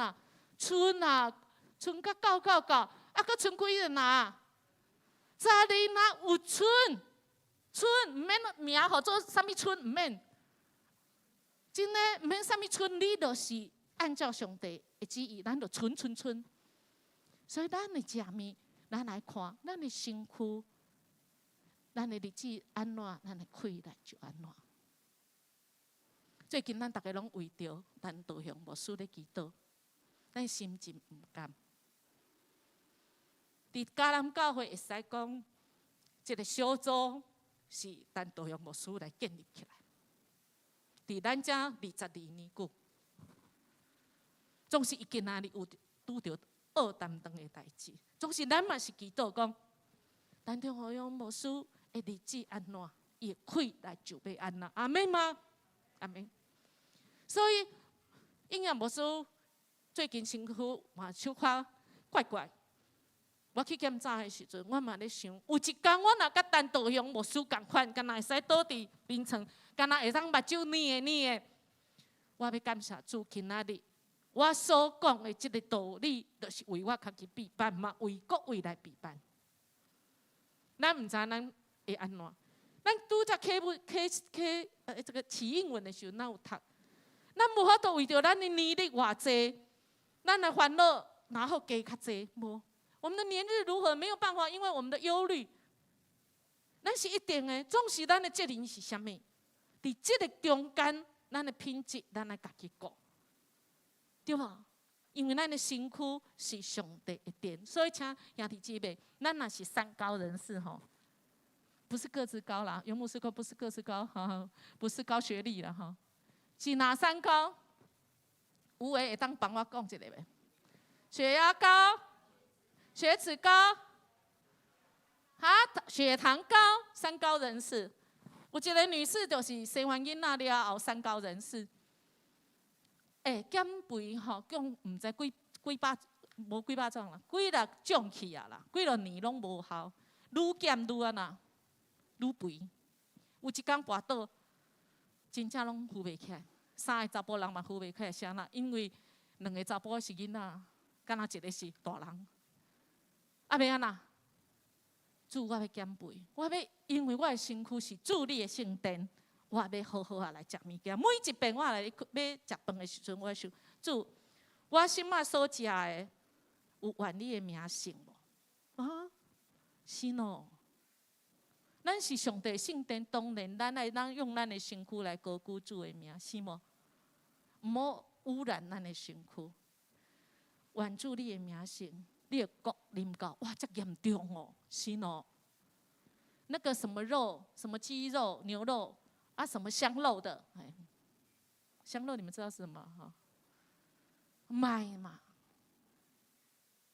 怎賰啊，賰甲夠夠夠，啊，閣賰幾個籃？12籃有賰，賰毋免名號做啥物賰，毋免。真的毋免啥物賰，你就是按照上帝的旨意，咱就賰賰賰。所以咱的食物，咱來看，咱的身軀，咱的日子按怎，咱的氣力就按怎。最近咱逐家攏為著咱道雄牧師咧祈禱，咱心真毋甘。佇迦南教會會使講，這个小組是陳道雄牧師來建立起來。佇咱遮22年久，總是伊今仔日有拄著惡擔當的代誌，總是咱嘛是祈禱講，陳道雄牧師的日子按怎，伊的氣力就欲按怎，阿們嗎？阿們。所以，應驗牧師最近身軀嘛小可怪怪。我去檢查的時陣，我嘛咧想，有一工我若佮陳道雄牧師仝款，敢若會使倒佇眠床，敢若會當目睭睨的睨的，我欲感謝主今仔日，我所講的這个道理，就是為我家己備辦嘛，為各位來備辦。咱毋知咱會按怎，咱拄則啟文啟啟這个啟應文的時陣，咱有讀，咱無法度為著咱的年日偌濟，咱的煩惱然後加較濟無？我們的年日如何？沒有辦法，因為我們的憂慮，咱是一定的。總是咱的責任是啥物？佇這个中間，咱的品質，咱愛家己顧，對無？因為咱的身軀是上帝的殿，所以請兄弟姊妹，咱若是三高人士吼，不是個子高啦，有牧師講不是個子高，哈，不是高學歷啦，哈，是哪三高？有的會當幫我講一下袂？血壓高、血脂高、哈，血糖高，三高人士。有一个女士就是生完囡仔了後，三高人士。欸，減肥吼，講毋知幾幾百，無幾百種啦，幾若種去啊啦，幾若年攏無效，愈減愈按怎，愈肥。有一工跋倒，真正攏扶袂起來，三个查埔人嘛扶袂起來，啥啦？因為兩个查埔是囡仔，敢若一个是大人。啊，欲按怎？主，我欲減肥，我欲因為我的身軀是主你的聖殿。我欲好好仔來食物件。每一遍我來欲食飯的時陣，我想主，我現仔所食的有願你的名聖無？啊，是喏。咱是上帝聖殿，當然咱愛咱用咱的身軀來高舉主的名，是無？毋好污染咱的身軀。願主你的名聲，你的國臨到，哇，遮嚴重哦，是喏。那個什麼肉，什麼雞肉、牛肉啊，什麼香肉的，哎，香肉你們知道是什麼哈？賣嘛，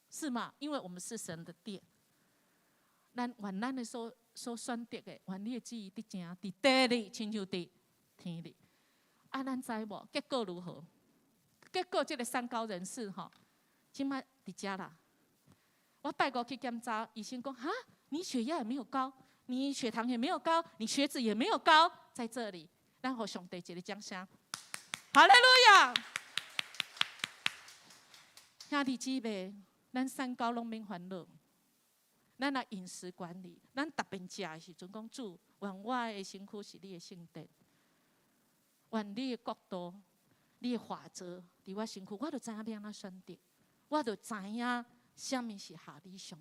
是嗎？因為我們是神的殿，咱願咱的所選擇的，願你的旨意得成，佇地裡親像佇天裡。啊，咱知無？結果如何？結果這個三高人士吼，這擺佇遮啦。我拜五去檢查，醫生講：哈，你血壓也沒有高，你血糖也沒有高，你血脂也沒有高，在這裡，咱予上帝一个掌聲。哈利路亞！兄弟姊妹，咱三高攏免煩惱，咱來飲食管理，咱特別食的時陣講主，願我的身軀是你的聖殿，願你的國度、你的法則佇我身軀，我就知影欲按怎選擇，我就知影啥物是合你上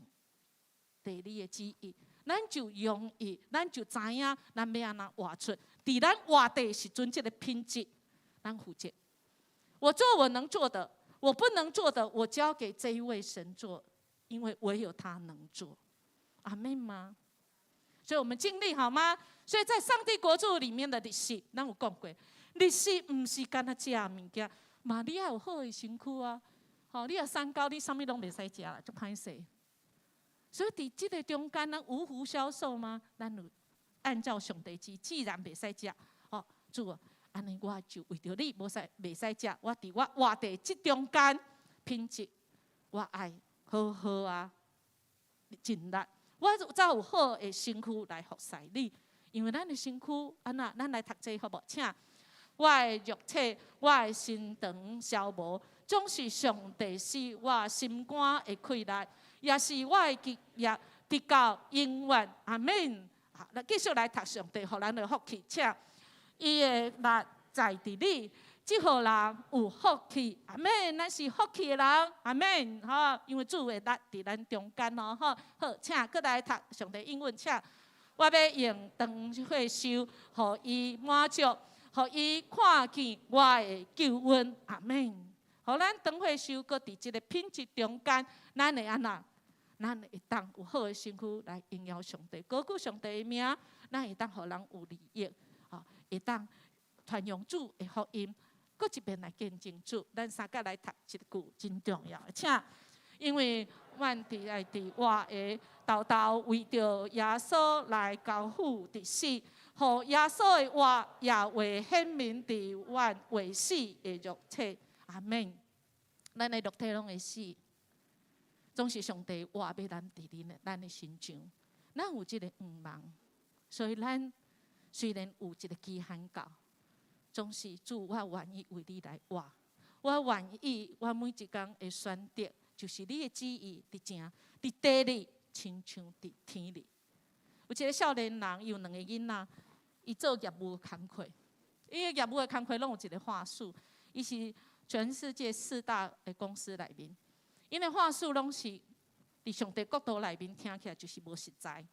帝你的旨意，咱就容易，咱就知影咱欲按怎活出，佇咱活的時陣，這个品質，咱負責。我做我能做的。我不能做的，我交給這一位神做，因為唯有他能做。阿們嗎？所以我們盡力好嗎？所以在上帝國度裡面的日食，咱有講過，日食毋是干焦食物件，嘛你愛有好的身軀啊。吼，你若三高，你啥物攏袂使食啦，足歹勢。所以佇這个中間，咱無福消受嗎？咱有按照上帝旨，既然袂使食，吼，主啊。按呢，我就為著你，無使袂使食。我佇我活佇這中間品質，我愛好好啊，盡力，我才有好的身軀來服侍你。因為咱的身軀按怎，咱來讀這好無？請我的肉體，我的身腸消磨，總是上帝使我心肝的氣力，也是我的基業，直到永遠。阿門。好，來繼續來讀上帝予咱的福氣，請。伊的律在佇裡，這予人有福氣。阿門，咱是福氣的人。阿門，吼，因為主的律佇咱中間哦，吼。好，請閣來讀上帝應允，請我欲用長歲壽，予伊滿足，予伊看見我的救恩。阿門。予咱長歲壽，閣佇這个品質中間，咱會按怎？咱會當有好的身軀來榮耀上帝，高舉上帝的名，咱會當予人有利益。會當傳揚主的福音，閣一遍來見證主。咱三個來讀這句真重要，請，因為阮佇愛佇活的，沓沓為著耶穌來交付佇死，予耶穌的活也會顯明佇阮會死的肉體。阿門。咱的肉體攏會死，總是上帝活欲咱佇恁的咱的身上，咱有這个願望，所以咱雖然有一个期限到，總是主，我願意為你來活，我願意，我每一工的選擇，就是你的旨意佇成，佇地裡親像佇天裡。有一个少年人，伊有兩个囡仔，伊做業務工課，伊的業務的工課攏有一个話術，伊是全世界四大的公司內面，𪜶的話術攏是佇上帝國度內面聽起來就是無實在，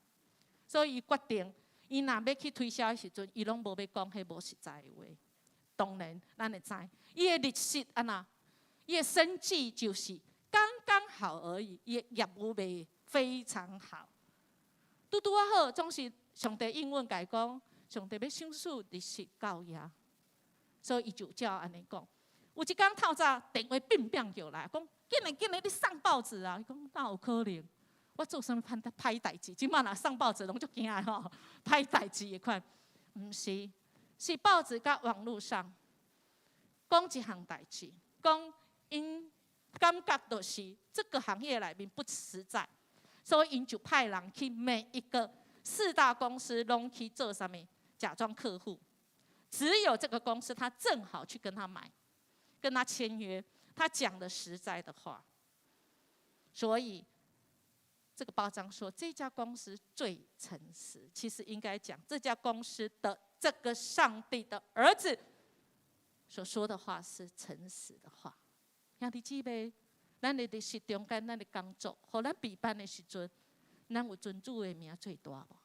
所以伊決定。伊若欲去推銷的時陣，伊攏無欲講彼無實在的話。當然，咱會知，伊的日食按怎，伊的生計就是剛剛好而已，伊的業務賣非常好。拄拄仔好，總是上帝應允共伊講，上帝欲賞賜日食到遐，所以伊就照按呢講。有一工透早電話變變叫來，講緊來緊來，你上報紙啊！伊講哪有可能？我做啥物歹歹代誌？這擺若上報紙攏足驚的吼，歹代誌的款，毋是，是報紙佮網路上講一項代誌，講𪜶感覺就是這個行業內面不實在，所以𪜶就派人去每一個四大公司攏去做啥物？假裝客戶，只有這個公司他正好去跟他買，跟他簽約，他講的實在的話，所以。這個報章說這家公司最誠實，其實應該講這家公司的這個上帝的兒子所說的話是誠實的話。兄弟姊妹，咱的日食中間，咱的工作，予咱備辦的時陣，咱有尊主的名最大無？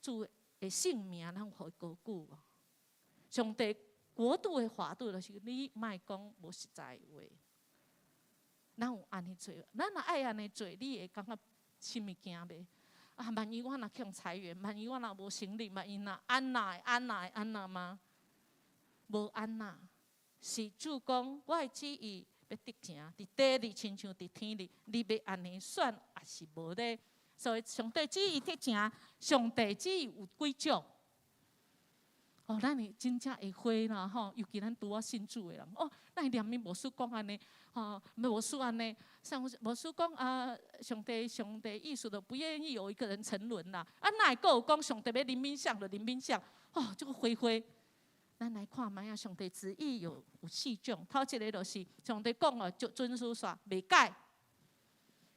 主的聖名，咱有予伊高舉無？上帝國度的法度就是你莫講無實在話。咱有按呢做，咱若愛按呢做，你會感覺心會驚袂？啊，萬一我若去予裁員，萬一我若無生理，萬一若按那按那按那嗎？無按那，是主講我的旨意欲得成，佇地裡親像佇天裡，你欲按呢選，抑是無咧？所以上帝旨意得成，上帝旨意有幾種？哦，咱會真正會火啦吼，尤其咱拄仔信主的人，哦，咱會連面牧師講按呢，吼，牧師按呢，像牧師講啊，上帝上帝意思就不願意有一個人沉淪啦。啊，哪會閣有講上帝欲憐憫誰就憐憫誰？哦，這個火火。咱來看覓啊，上帝旨意有四種，頭一个就是上帝講了就遵守煞，袂改。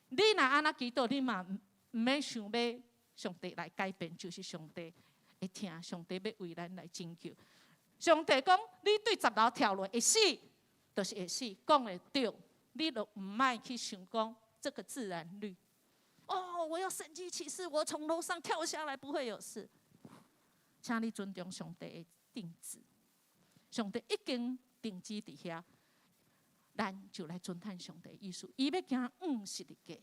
你若按呢祈禱，你嘛毋免想欲上帝來改變，就是上帝會聽，上帝欲為咱來拯救。上帝講，你對十樓跳落會死，就是會死，講會對，你就毋愛去想講這個自然律。哦，我要神蹟奇事，我從樓上跳下來不會有事。請你尊重上帝的定旨。上帝已經定旨佇遐，咱就來遵行上帝的意思。伊欲行五十日過，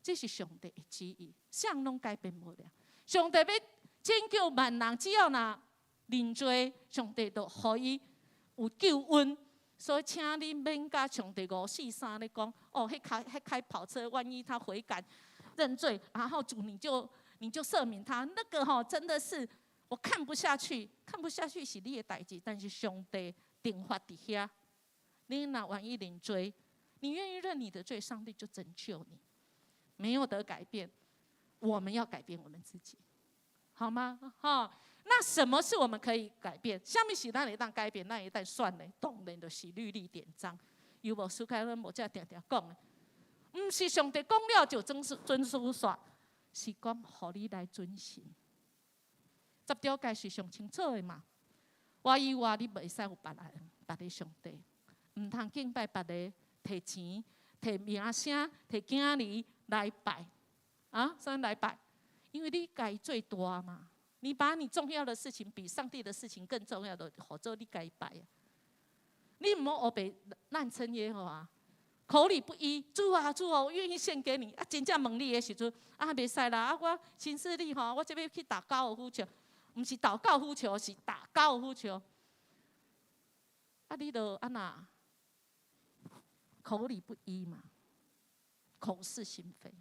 這是上帝的旨意，啥人攏改變無了。上帝欲拯救萬人，只要若認罪，上帝就予伊有救恩。所以，請你免共上帝五四三咧講，哦，彼開跑車，萬一他悔改認罪，然後主你就赦免他，那個吼真的是我看不下去，看不下去是你的代誌，但是上帝定法佇遐，你若願意認罪，你願意認你的罪，上帝就拯救你，沒有得改變，我們要改變我們自己，好嗎？哈，那什麼是我們可以改變？啥物是咱會當改變？咱會當選的，當然就是律例典章。有無書開阮牧者定定講的，毋是上帝講了就遵守遵守煞，是講予你來遵行。十條誡是上清楚的嘛？我以外你袂使有別人，別个上帝，毋通敬拜別个，提錢、提名聲、提囝兒來拜，啊，啥來拜？因為你共伊做大嘛，你把你重要的事情比上帝的事情更重要的，予做你共伊拜啊！你毋好烏白濫稱耶和華，口裡不一，主啊主啊，我願意獻給你。啊，真正問你的時陣，啊，袂使啦！啊，我行事曆吼，我這欲去打高爾夫球，毋是禱告夫球，是打高爾夫球。啊，你著按那口裡不一嘛，口是心非。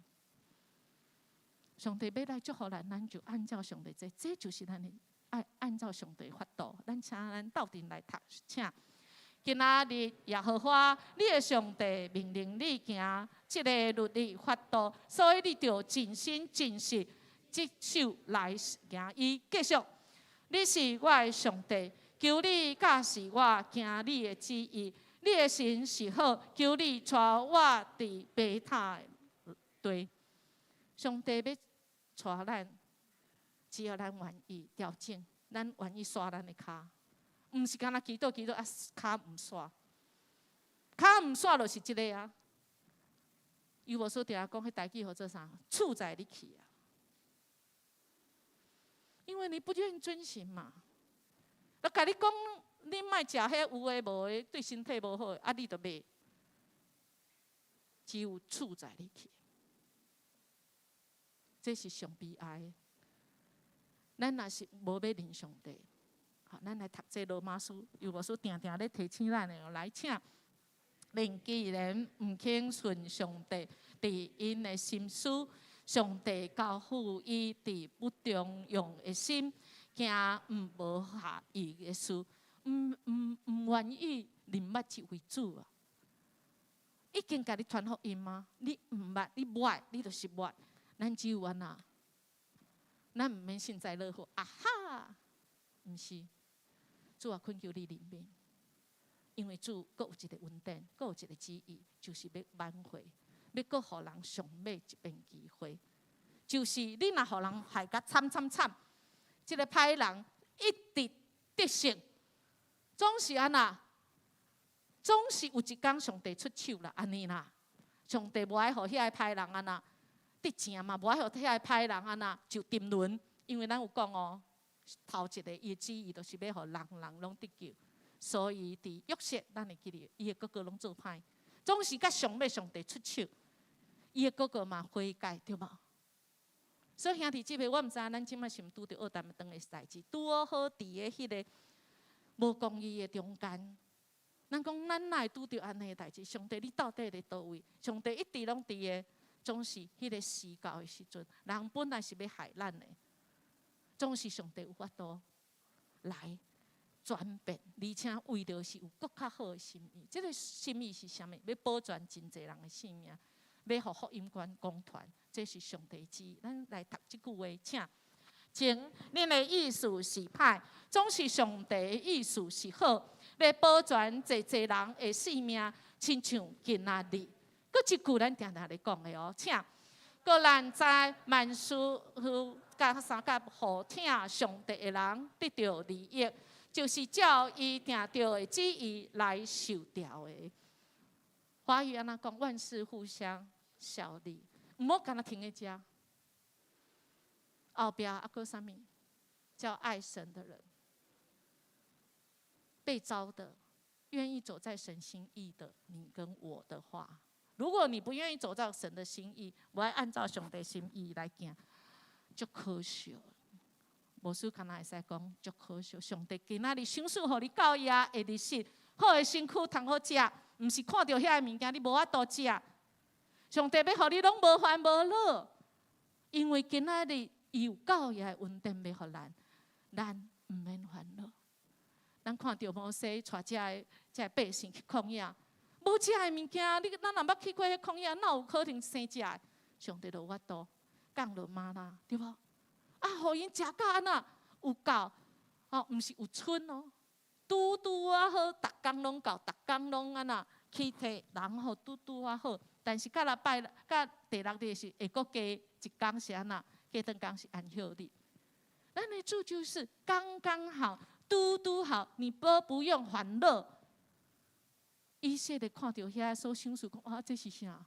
上帝欲來祝福咱，咱就按照上帝這，這就是咱的愛，按照上帝法度。咱請咱鬥陣來讀，請。今仔日耶和華你的上帝命令你行這个律例法度，所以你著盡心盡性職守來行伊。繼續，你是我的上帝，求你教示我行你的旨意。你的神是好，求你帶我佇平坦的地。上帝欲帶咱，只要咱願意調整，咱願意煞咱的跤。毋是干焦祈禱祈禱啊，跤毋煞，跤毋煞就是這个啊。尤牧師定定講，彼台語號做啥？厝在你去啊！因為你不願遵行嘛。我共你講，你莫食彼有的無的，對身體無好的，啊，你就買。只有厝在你去，這是上悲哀的。咱若是無欲認上帝。好，咱來讀這羅馬書，尤牧師定定咧提醒咱的，來請。恁既然毋肯順上帝，佇𪜶的心思，上帝交付伊佇不中用的心，行毋無合意的事，毋願意認捌這位主啊！已經共你傳福音嗎？你毋捌，你無愛，你就是無愛。咱只有按怎？咱毋免幸災樂禍。啊哈，毋是。主啊，懇求你憐憫，因為主閣有一個恩典，閣有一個旨意，就是欲挽回，欲閣予人上尾一遍機會。就是你若予人害甲慘慘慘，這个歹人一直得勝，總是按怎？總是有一工上帝出手啦，按呢啦。上帝無愛予遐个歹人按怎得勝嘛，無愛予遐個歹人按怎就沉淪，因為咱有講哦。頭一个伊的旨意，就是欲予人人攏得救。所以佇約瑟，咱會記得，伊的哥哥攏做歹，總是到上尾上帝出手，伊的哥哥嘛悔改，對無？所以兄弟姊妹，我毋知咱這擺是毋拄著厄淡當的代誌，拄好佇个彼个無公義的中間。咱講咱哪會拄著按呢的代誌？上帝，你到底佇佗位？上帝一直攏佇个，總是彼个時到的時陣，人本來是欲害咱的，總是上帝有法度來轉變，而且為著是有閣較好的心意。這个心意是啥物？欲保全真濟人的性命，欲予福音廣傳，這是上帝旨意。咱來讀這句話，請。前，恁的意思是歹，總是上帝的意思是好，欲保全濟濟人的性命，親像今仔日。閣一句咱定定咧講的哦，請。閣咱知萬事佮相佮予疼上帝的人得著利益，就是照伊定著的旨意來受召的。華語按怎講？萬事互相效力，毋好干焦停佇遮。後壁猶閣啥物？叫愛神的人，被召的，願意走在神心意的，你跟我的話，如果你不願意走在神的心意，無愛按照上帝心意來行，足可惜。無輸敢若會使講足可惜。上帝今仔日賞賜予你夠額的日食，好的身軀通好食，毋是看著遐个物件你無法度食。上帝欲予你攏無煩無惱，因為今仔日伊有夠額的恩典欲予咱，咱毋免煩惱。咱看著摩西帶這个百姓去曠野，無食的物件，你咱若捌去過彼曠野，哪有可能生食的？上帝就有法度降落嗎哪，對無？啊，予𪜶食甲按怎有夠，哦，毋是有賰哦，拄拄仔好，逐工攏夠，逐工攏按怎去提人吼，拄拄仔好。但是到禮拜到第六日時會閣加一工是按怎？加轉工是安息日。咱的主就是剛剛好，拄拄好，你都不用煩惱。以色列看著遐所賞賜，講啊，這是啥？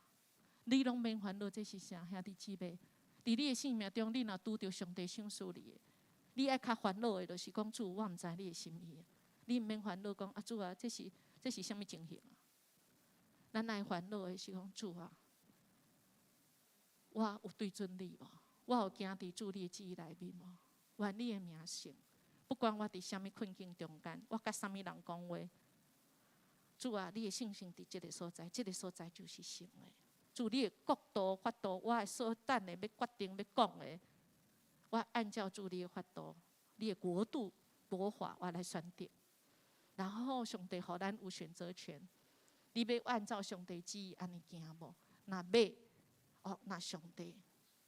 你攏免煩惱，這是啥？兄弟姊妹，佇你的生命中，你若拄著上帝賞賜你的，你愛較煩惱的，就是講主，我毋知你的心意。你毋免煩惱，講啊主啊，這是啥物情形啊？咱愛煩惱的是講主啊，我有對準你無？我有行佇主你的旨意內面無？願你的名聖，不管我佇啥物困境中間，我佮啥物人講話，主啊，你的聖城佇這个所在，這个所在就是聖的。主你的國度法度，我所等的欲決定欲講的，我按照主你的法度，你的國度國法，我來選擇。然後上帝予咱有選擇權，你欲按照上帝旨意按呢行無？若欲，哦，那上帝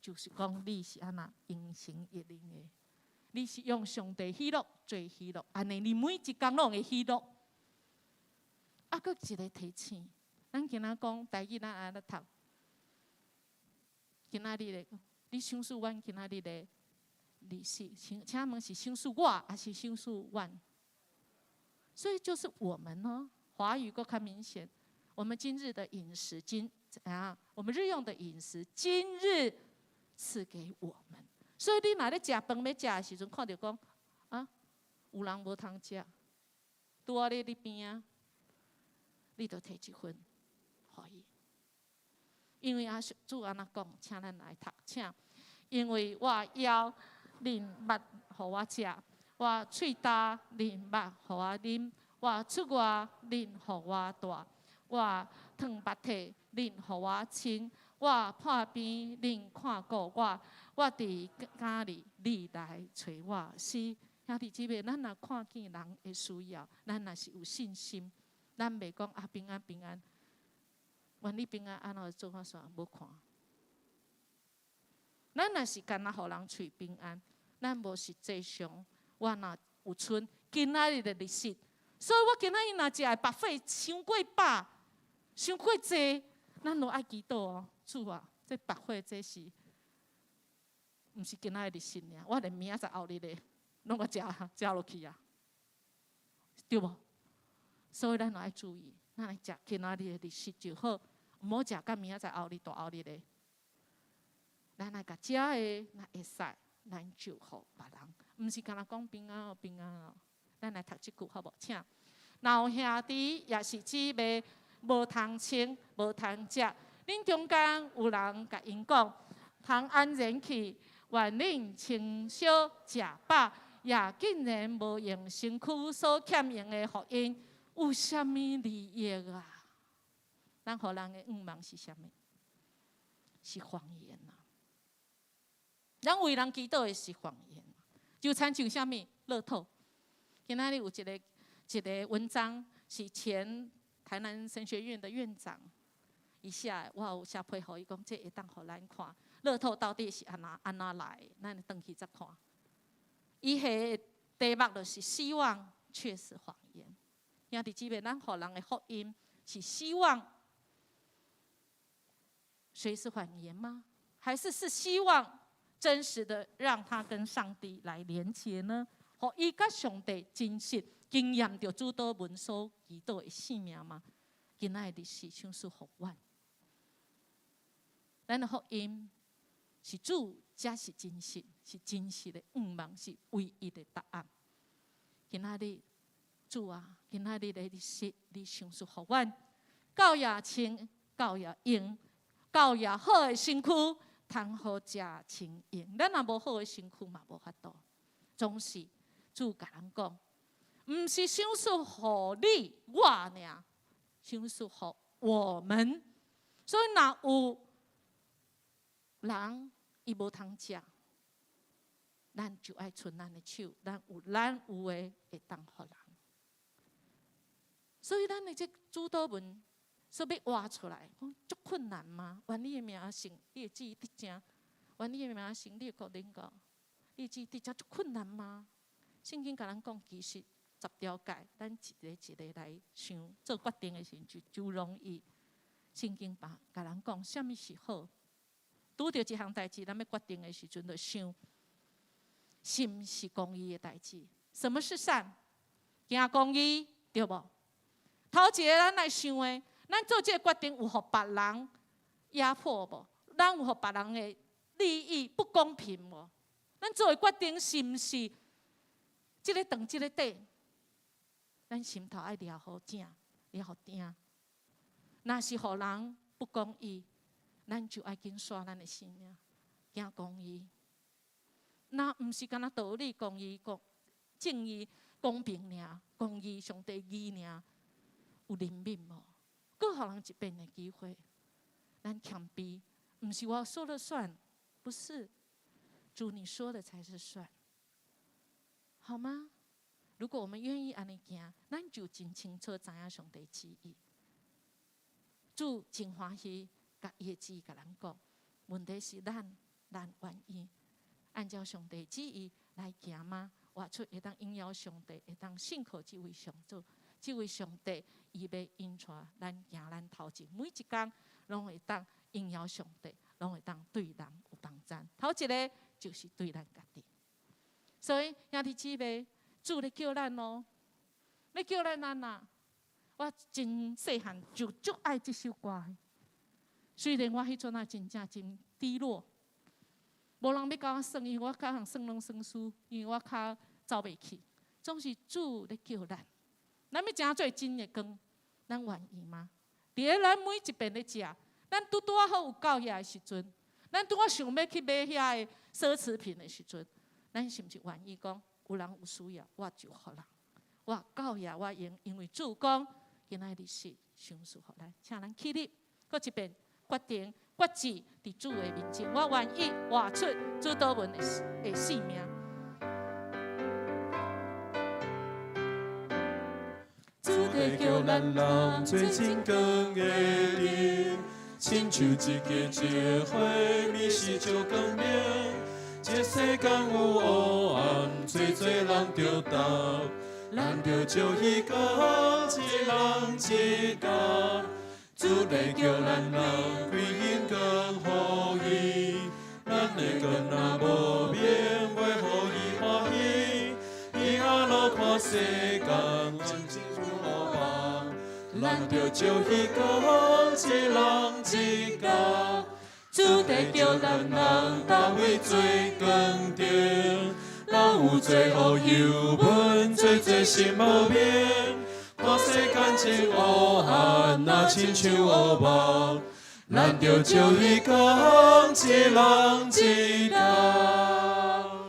就是講你是按怎榮神益人的，你是用上帝喜樂做喜樂，按呢你每一工攏會喜樂。啊，閣一个提醒，咱今仔講台語，咱按呢讀。今仔日的，你賞賜阮今仔日的利息，請問是賞賜我，還是賞賜阮？所以就是我們呢，華語閣較明顯。我們今日的飲食，今啊，我們日用的飲食，今日賜給我們。所以你若咧食飯欲食的時陣，看著講啊，有人無通食，拄仔咧你邊仔，你就提一份予伊。因為啊，主按怎講，請咱來讀，請。因為我枵，恁捌予我食；我喙焦，恁捌予我啉；我出外，恁予我蹛；我淌目涕，恁予我親；我破病，恁看顧我；我佇監裡，你來揣我。是兄弟姊妹，咱若看見人的需要，咱若是有信心，咱袂講啊平安平安。願你平安，按怎做法煞無看。咱若是干焦予人喙平安，咱無實際上，我若有賰今仔日的日食，所以我今仔日若食的 buffet 傷過飽，傷過濟，咱都愛祈禱哦，主啊，這 buffet 這是，毋是今仔日日食爾，我連明仔載後日的攏共食食落去啊，對無？所以咱愛注意，咱來食今仔日的日食就好。毋好食甲明仔載後日大後日的，咱來共食的，若會使，咱就予別人，毋是干焦講平安哦，平安哦。咱來讀這句好無？請，若有兄弟抑是姊妹無通穿、無通食，恁中間有人共𪜶講，通安然去，願恁穿少食飽，也竟然無用身軀所欠用的予𪜶，有啥物利益啊？咱予人的向望是啥物？是謊言啊！咱為人祈禱的是謊言，就親像啥物？樂透。今仔日有一個文章，是前台南神學院的院長，伊寫的，我有寫批予伊講，這會當予咱看樂透到底是按怎按怎來的，咱轉去再看。伊彼個題目就是希望卻是謊言。兄弟姊妹，咱予人的福音是希望，誰是謊言嗎？還是是希望真實的讓他跟上帝來連接呢？予伊佮上帝真實經驗著主禱文所祈禱的生命嗎？今仔日是賞賜予阮，咱的福音是主，才是真實，是真實的向望，是唯一的答案。今仔日主啊，今仔日的日時，你賞賜予阮，夠也穿，夠也用，夠也好的身軀，通好食穿用。咱若無好的身軀嘛，無法度。總是主共咱講，毋是賞賜予你我爾，賞賜予我們。所以若有人伊無通食，咱就愛伸咱的手，咱有的會當予人。所以咱的這主禱文所欲活出來，講足困難嗎？願你的名成，你的旨意佇正；願你的名成，你的國臨到，你的旨意佇正足困難嗎？聖經共咱講，其實十條誡，咱一个一个來想，做決定的時陣就就容易。聖經把共咱講，啥物是好？拄著一項代誌，咱欲決定的時陣，就想，是毋是公義的代誌？什麼是善？行公義，對無？頭一个咱來想的，咱做這個決定有予別人壓迫無？咱有予別人的利益不公平無？咱做的決定是毋是這个長這个短？咱心頭愛抓好正，抓好定。若是予人不公義，咱就愛緊煞咱的生命，行公義。若毋是干焦道理、公義、公正義、公平爾，公義上帝義爾，有憐憫無？閣予人一遍的機會，咱謙卑，毋是我說了算，不是，主你說的才是算，好嗎？如果我們願意按呢行，咱就真清楚知影上帝旨意。主真歡喜，共伊的旨意共咱講。問題是咱，咱願意按照上帝旨意來行嗎？活出會當榮耀上帝，會當信靠這位上主，這位上帝，伊欲引帶咱行咱頭前，每一工攏會當榮耀上帝，攏會當對人有幫助。頭一个就是對咱家己。所以兄弟姊妹，主咧叫咱哦，欲叫咱按怎？我真細漢就足愛這首歌的。雖然我彼陣仔真正真低落，無人欲共我耍，因為我共人耍攏耍輸，因為我跤走袂去。總是主咧叫咱，咱欲成做真的光，咱願意嗎？佇咧咱每一遍咧食，咱拄拄仔好有夠遐的時陣，咱拄仔想欲去買遐个奢侈品的時陣，咱是毋是願意講有人有需要，我就予人，我夠遐我用，因為主講今仔日是賞賜予咱，請咱起立，閣一遍決定決志佇主的面前，我願意活出主禱文的生命。主在叫咱人做真光的燈，親像一枝一花，暝時照光明。這世間有黑暗，濟濟人著擔，咱著照彼光，一人一工。主在叫咱人開榮光予伊，咱的光若無明，袂予伊歡喜。伊阿路看世間，真真有夢，咱著照彼光，一人一工。主在叫咱人同位做光燈，人有做予油溫，做做心無明。看看世间真黑暗，若亲像乌梦，咱著照彼光，一人一工。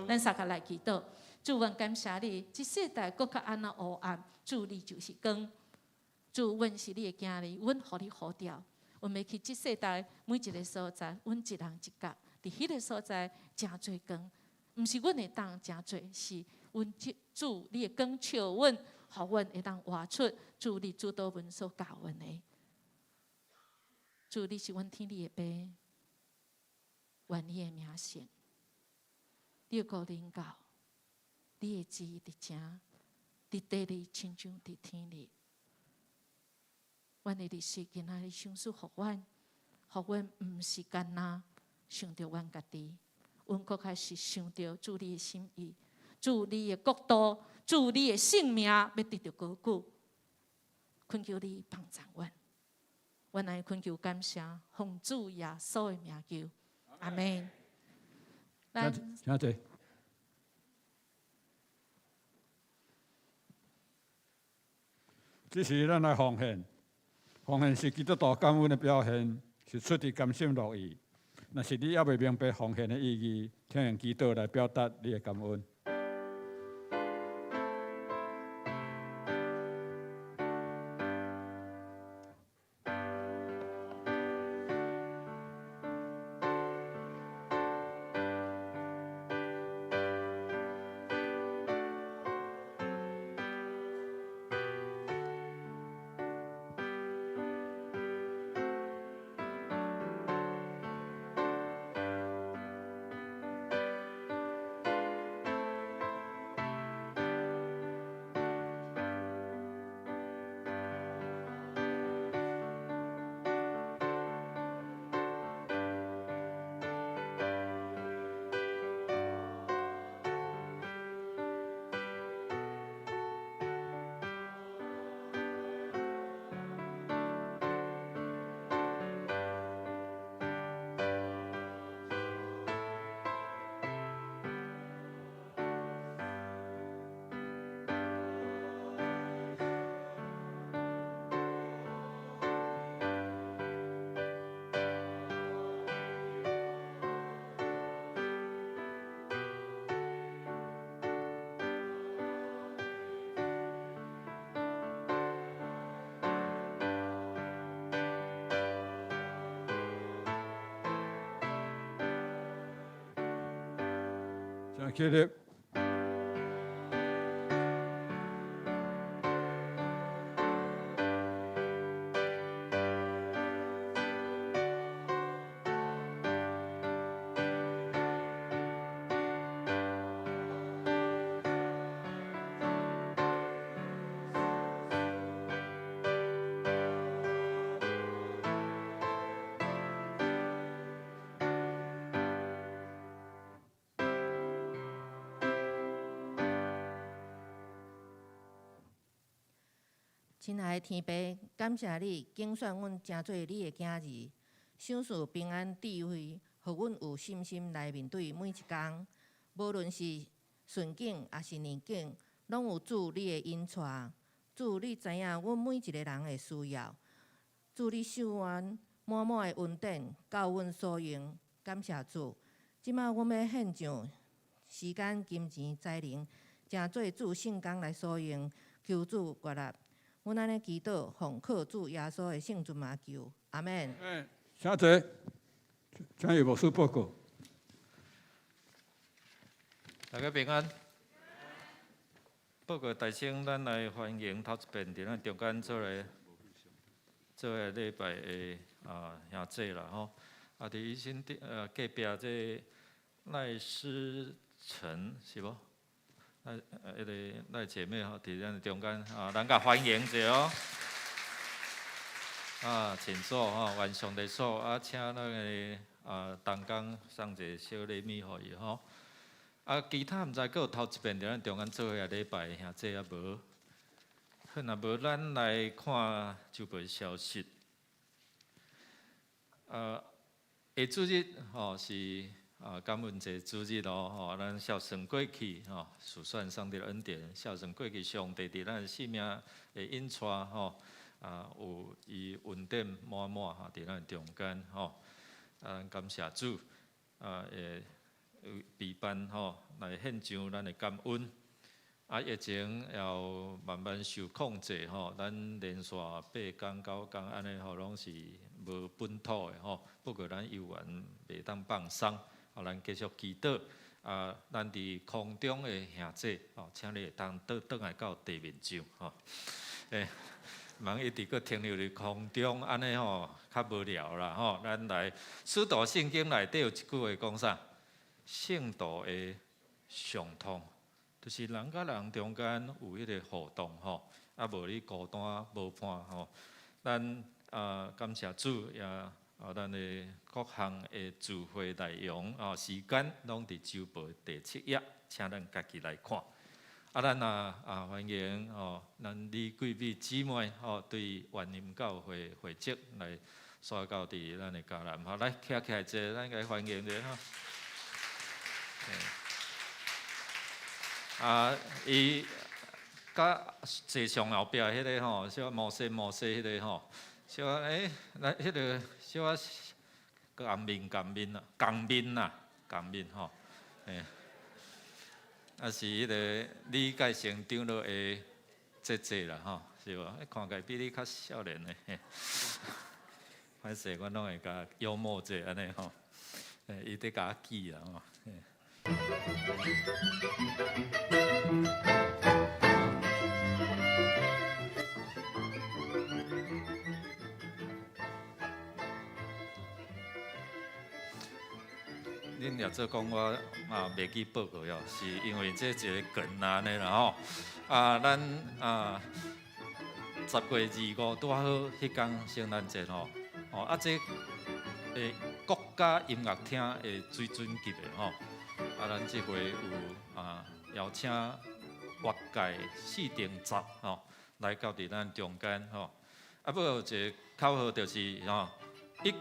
咱三个来祈祷，主，阮感谢你，這世代閣較按怎黑暗，主你就是光。主，阮是你的囝兒，阮予你呼召，阮欲去這世代每一个所在，阮一人一角，佇彼个所在成做光，毋是阮會當成做，是阮主你的光照阮，予阮會當活出主你主導阮所教阮的。主，你是阮天裡的爸，願你的名聖，你的國臨到，你的旨意佇遮，佇地裡親像佇天裡。阮的日食今仔日賞賜予阮，予阮毋是干焦想著阮家己，阮閣較是想著主你的心意，主你的國度，主你的聖名欲得著高舉。懇求你幫助阮，阮來懇求感謝，奉主耶穌的名求，阿門。請坐。這時咱來奉獻，奉獻是基督徒感恩的表現，是出自甘心樂意。若是你猶未明白奉獻的意義，請用祈禱來表達你的感恩。請起立。親愛的天父，感謝你揀選阮成做你的囝兒，賞賜平安智慧，予阮有信心來面對每一工。無論是順境抑是逆境，攏有主你的引帶。主，你知影阮每一个人的需要。主，你賞阮滿滿的恩典，夠阮所用。感謝主。這馬阮欲獻上時間、金錢、才能，成做主聖工來所用，求主悅納。阮按呢祈禱，奉靠主耶穌的聖尊名求，阿門。請坐，請葉牧師報告。大家平安。報告大先，咱來歡迎頭一遍佇咱中間做來做來禮拜的兄姊啦吼。啊，佇伊身隔壁這賴詩晨是無？賴彼个賴姐妹吼，佇咱中間啊，咱共歡迎者哦。啊，請坐吼，願上帝賜啊，請咱个同工送一个小禮物予伊吼。啊，其他毋知閣有頭一遍佇咱中間做伙禮拜兄姊抑無？好，若無咱來看週報消息。下主日吼是啊，感恩節主日咯，吼，咱孝順過去，吼，數算上帝的恩典，孝順過去，上帝佇咱生命的引帶，吼，啊，有伊恩典滿滿，吼，佇咱中間，吼，啊，感謝主，啊，會備辦，吼，來獻上咱的感恩。啊，疫情又慢慢受控制，吼，咱連續8工9工按呢吼，攏是無本土的，吼，不過咱猶原袂當放鬆。啊，咱繼續祈禱。啊，咱佇空中的兄弟，吼，請你會當倒轉來到地面上，吼。欸，毋通一直閣停留佇空中，按呢吼，較無聊啦，吼。咱來使徒聖經內底有一句話講啥？聖徒的相通，就是人佮人中間有彼个互動，吼。啊，無你孤單無伴，吼。咱啊，感謝主也。啊，咱的各項的聚會內容啊，時間攏佇週報第七頁，請咱家己來看。啊，咱啊啊歡迎哦，咱李桂美姊妹哦，對萬寧教會會籍來刷到佇咱的迦南。好，來徛起來坐，咱共伊歡迎者吼。啊，伊佮坐上後壁彼个吼，小可毛細毛細彼个吼。小可欸，來彼个小可共面共面啦，共面啦，共面吼，欸，啊是彼个李介成長老的姐姐啦吼，是無？看起來比你較少年的，嘿。歹勢，我攏會共幽默者按呢吼，欸，伊佇共我記啦吼。恁也做講我嘛袂記報告喲，是因為這一個近按呢啦吼。啊，咱啊10月25拄好彼工聖誕節吼，哦啊這個國家音樂廳的水準級的吼，啊咱這回有啊邀請樂界四重奏吼來到佇咱中間吼。啊，不過有一個口號就是吼，1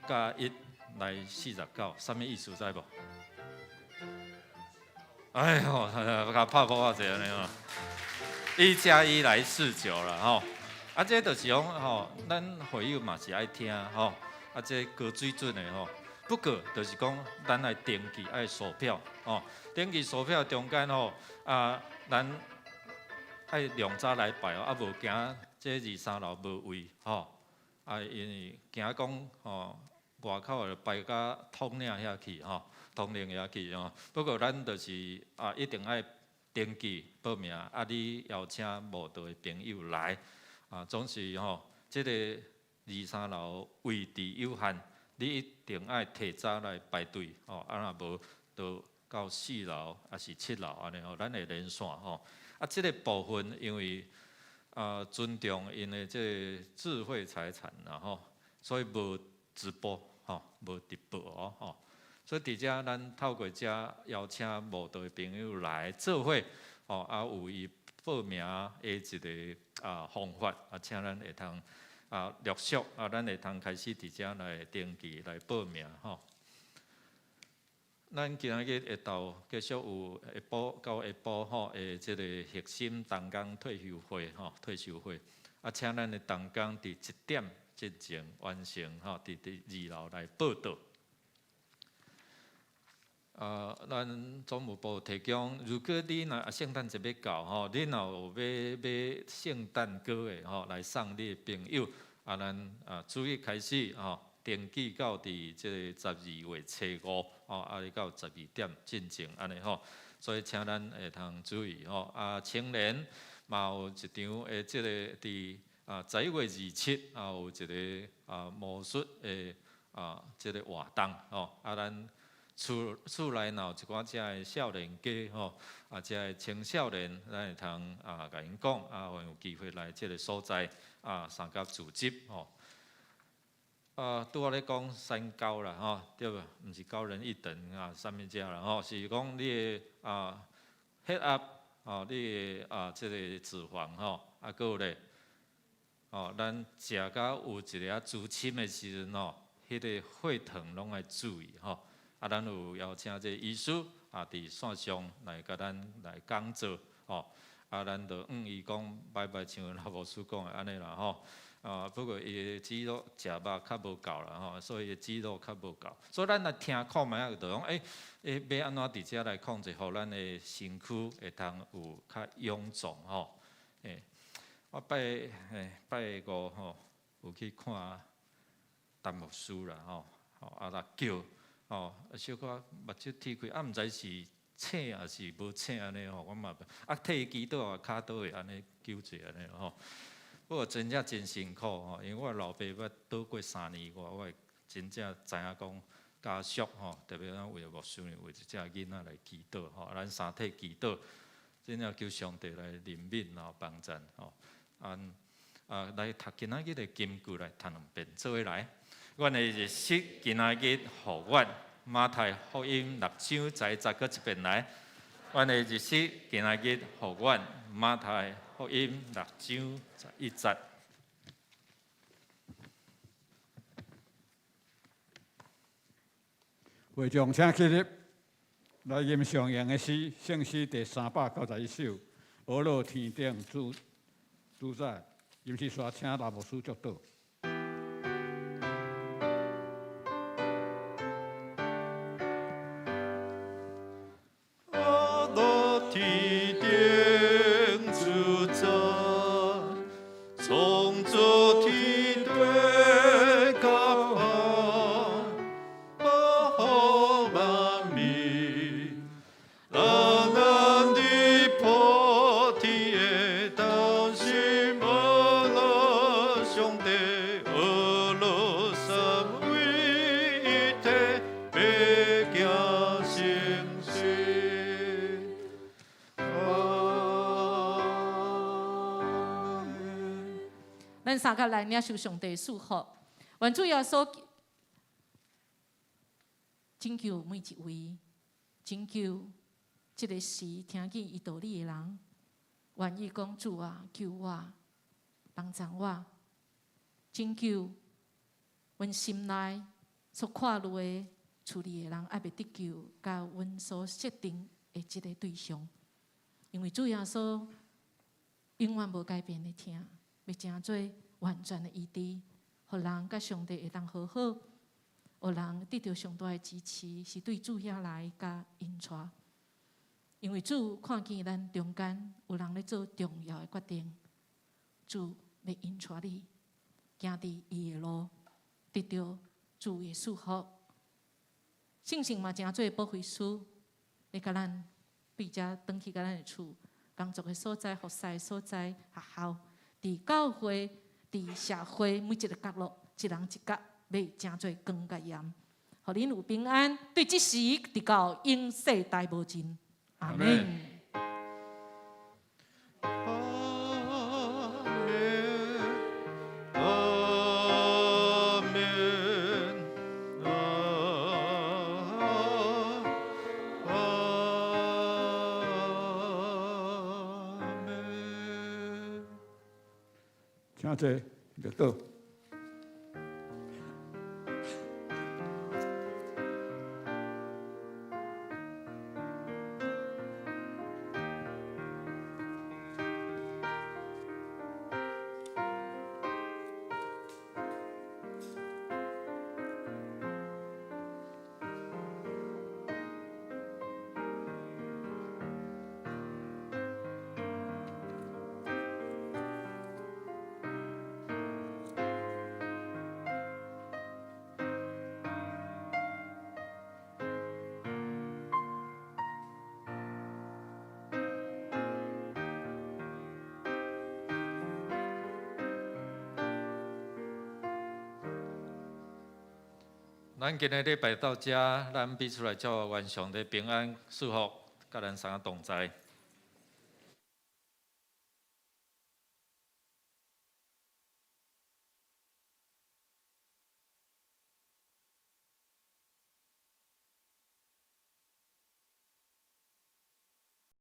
加1來49，啥物意思知無？哎喲，共拍鼓仔者按呢吼，1加1來49啦吼。啊，這就是講吼，咱會友嘛是愛聽吼，啊，這高水準的吼。不過就是講，咱愛登記愛索票吼，登記索票中間吼，啊，咱愛量早來排哦，啊，無驚這二三樓無位吼，啊，因為驚講吼。外口就排到統領遐去吼，統領遐去吼。不過咱就是啊，一定愛登記報名，啊，你邀請慕道的朋友來，啊，總是吼，這个二三樓位置有限，你一定愛提早來排隊吼，啊，若無就到四樓抑是七樓按呢吼，咱會連線吼。啊，這个部分因為啊尊重𪜶的這个智慧財產啦吼，所以無直播吼，無直播哦吼，所以佇遮咱透過遮邀請慕道的朋友來做伙吼，啊有伊報名的一个啊方法啊，請咱會通啊陸續啊，咱會通開始佇遮來登記來報名吼。咱今仔日下晝繼續有下晡到下晡吼的這个核心同工退休會吼，退休會啊，請咱的同工佇1點之前完成吼，佇二樓來報到。啊，咱總務部提供，如果你若聖誕節欲到吼，你若有欲買聖誕糕的吼，來送你的朋友，啊，咱啊主日開始吼，登記到佇這个12月初五吼，啊，到12點進前按呢吼，所以請咱會通注意吼。啊，青年嘛有一場的這个佇啊11月27啊有一个啊魔術的啊這个活動吼，啊咱。厝內若有一寡遮的少年家吼，啊，遮的青少年，咱會通啊，共𪜶講啊，有機會來這个所在啊，參加組織吼。啊，拄仔咧講三高啦吼，對無？毋是高人一等啊，啥物遮啦吼，是講你的啊血壓，吼，你的啊這个脂肪吼，啊，閣有咧，吼，咱食甲有一个仔竹籤的時陣吼，彼个血糖攏愛注意吼。啊，咱有邀請這个醫師啊，佇線上來共咱來講座吼。啊，咱就向伊講拜拜，像老牧師講的按呢啦吼。啊，不過伊的肌肉食肉較無夠啦吼，所以伊肌肉較無夠。所以咱來聽看覓仔，就講欸，欲按怎佇遮來控制，予咱的身軀會通有較臃腫吼。欸，我拜五吼有去看陳牧師啦吼，啊來叫吼，小可目睭鐵開，啊毋知是醒抑是無醒按呢吼，我嘛啊替伊祈禱啊，跤倒會按呢救濟按呢吼。不過真正真辛苦吼，因為我老爸捌倒過3年外，我會真正知影講家屬吼，特別咱為著牧師為這隻囡仔來祈禱吼，咱三體祈禱，真正求上帝來憐憫吼幫贊吼。啊啊，來讀今仔日的金句來讀兩遍，做伙來。阮的日食今仔日予阮，馬太福音六章十一節閣一遍來。阮的日食今仔日予阮，馬太福音六章11節。會眾請起立，來吟上揚的詩，聖詩第391首，阿樂天頂主主宰，吟詩煞請老牧師祝禱。阿樂天頂主宰，創造天地佮海，保護萬民，咱咱佇普天的同心阿樂上帝，阿樂三位一體，欲行成事。阿門。咱三個來領受上帝祝福，願主耶穌拯救每一位，拯救這个時聽見伊道理的人，願意講主啊，救我，幫助我，拯救阮心內所看慮的厝裡的人，猶未得救，佮阮所設定的這个對象，因為主耶穌永遠無改變的疼，欲成做完全的醫治，予人佮上帝會當和好，予人得著上大的支持，是對主遐來佮引帶。因為主看見咱中間有人咧做重要的決定，主欲引帶你行佇伊的路，得著主的祝福。聖聖嘛成做保惠師，咧共咱對遮轉去共咱的厝、工作的所在、服侍的所在、學校，佇教會、佇社會每一个角落，一人一角，欲成做光佮鹽，予恁有平安。對這時直到永世代無盡。阿門。阿門，阿門，阿阿門。請坐，入倒。咱今日禮拜到遮，咱彼此來祝願上帝平安、祝福，佮咱三个同在。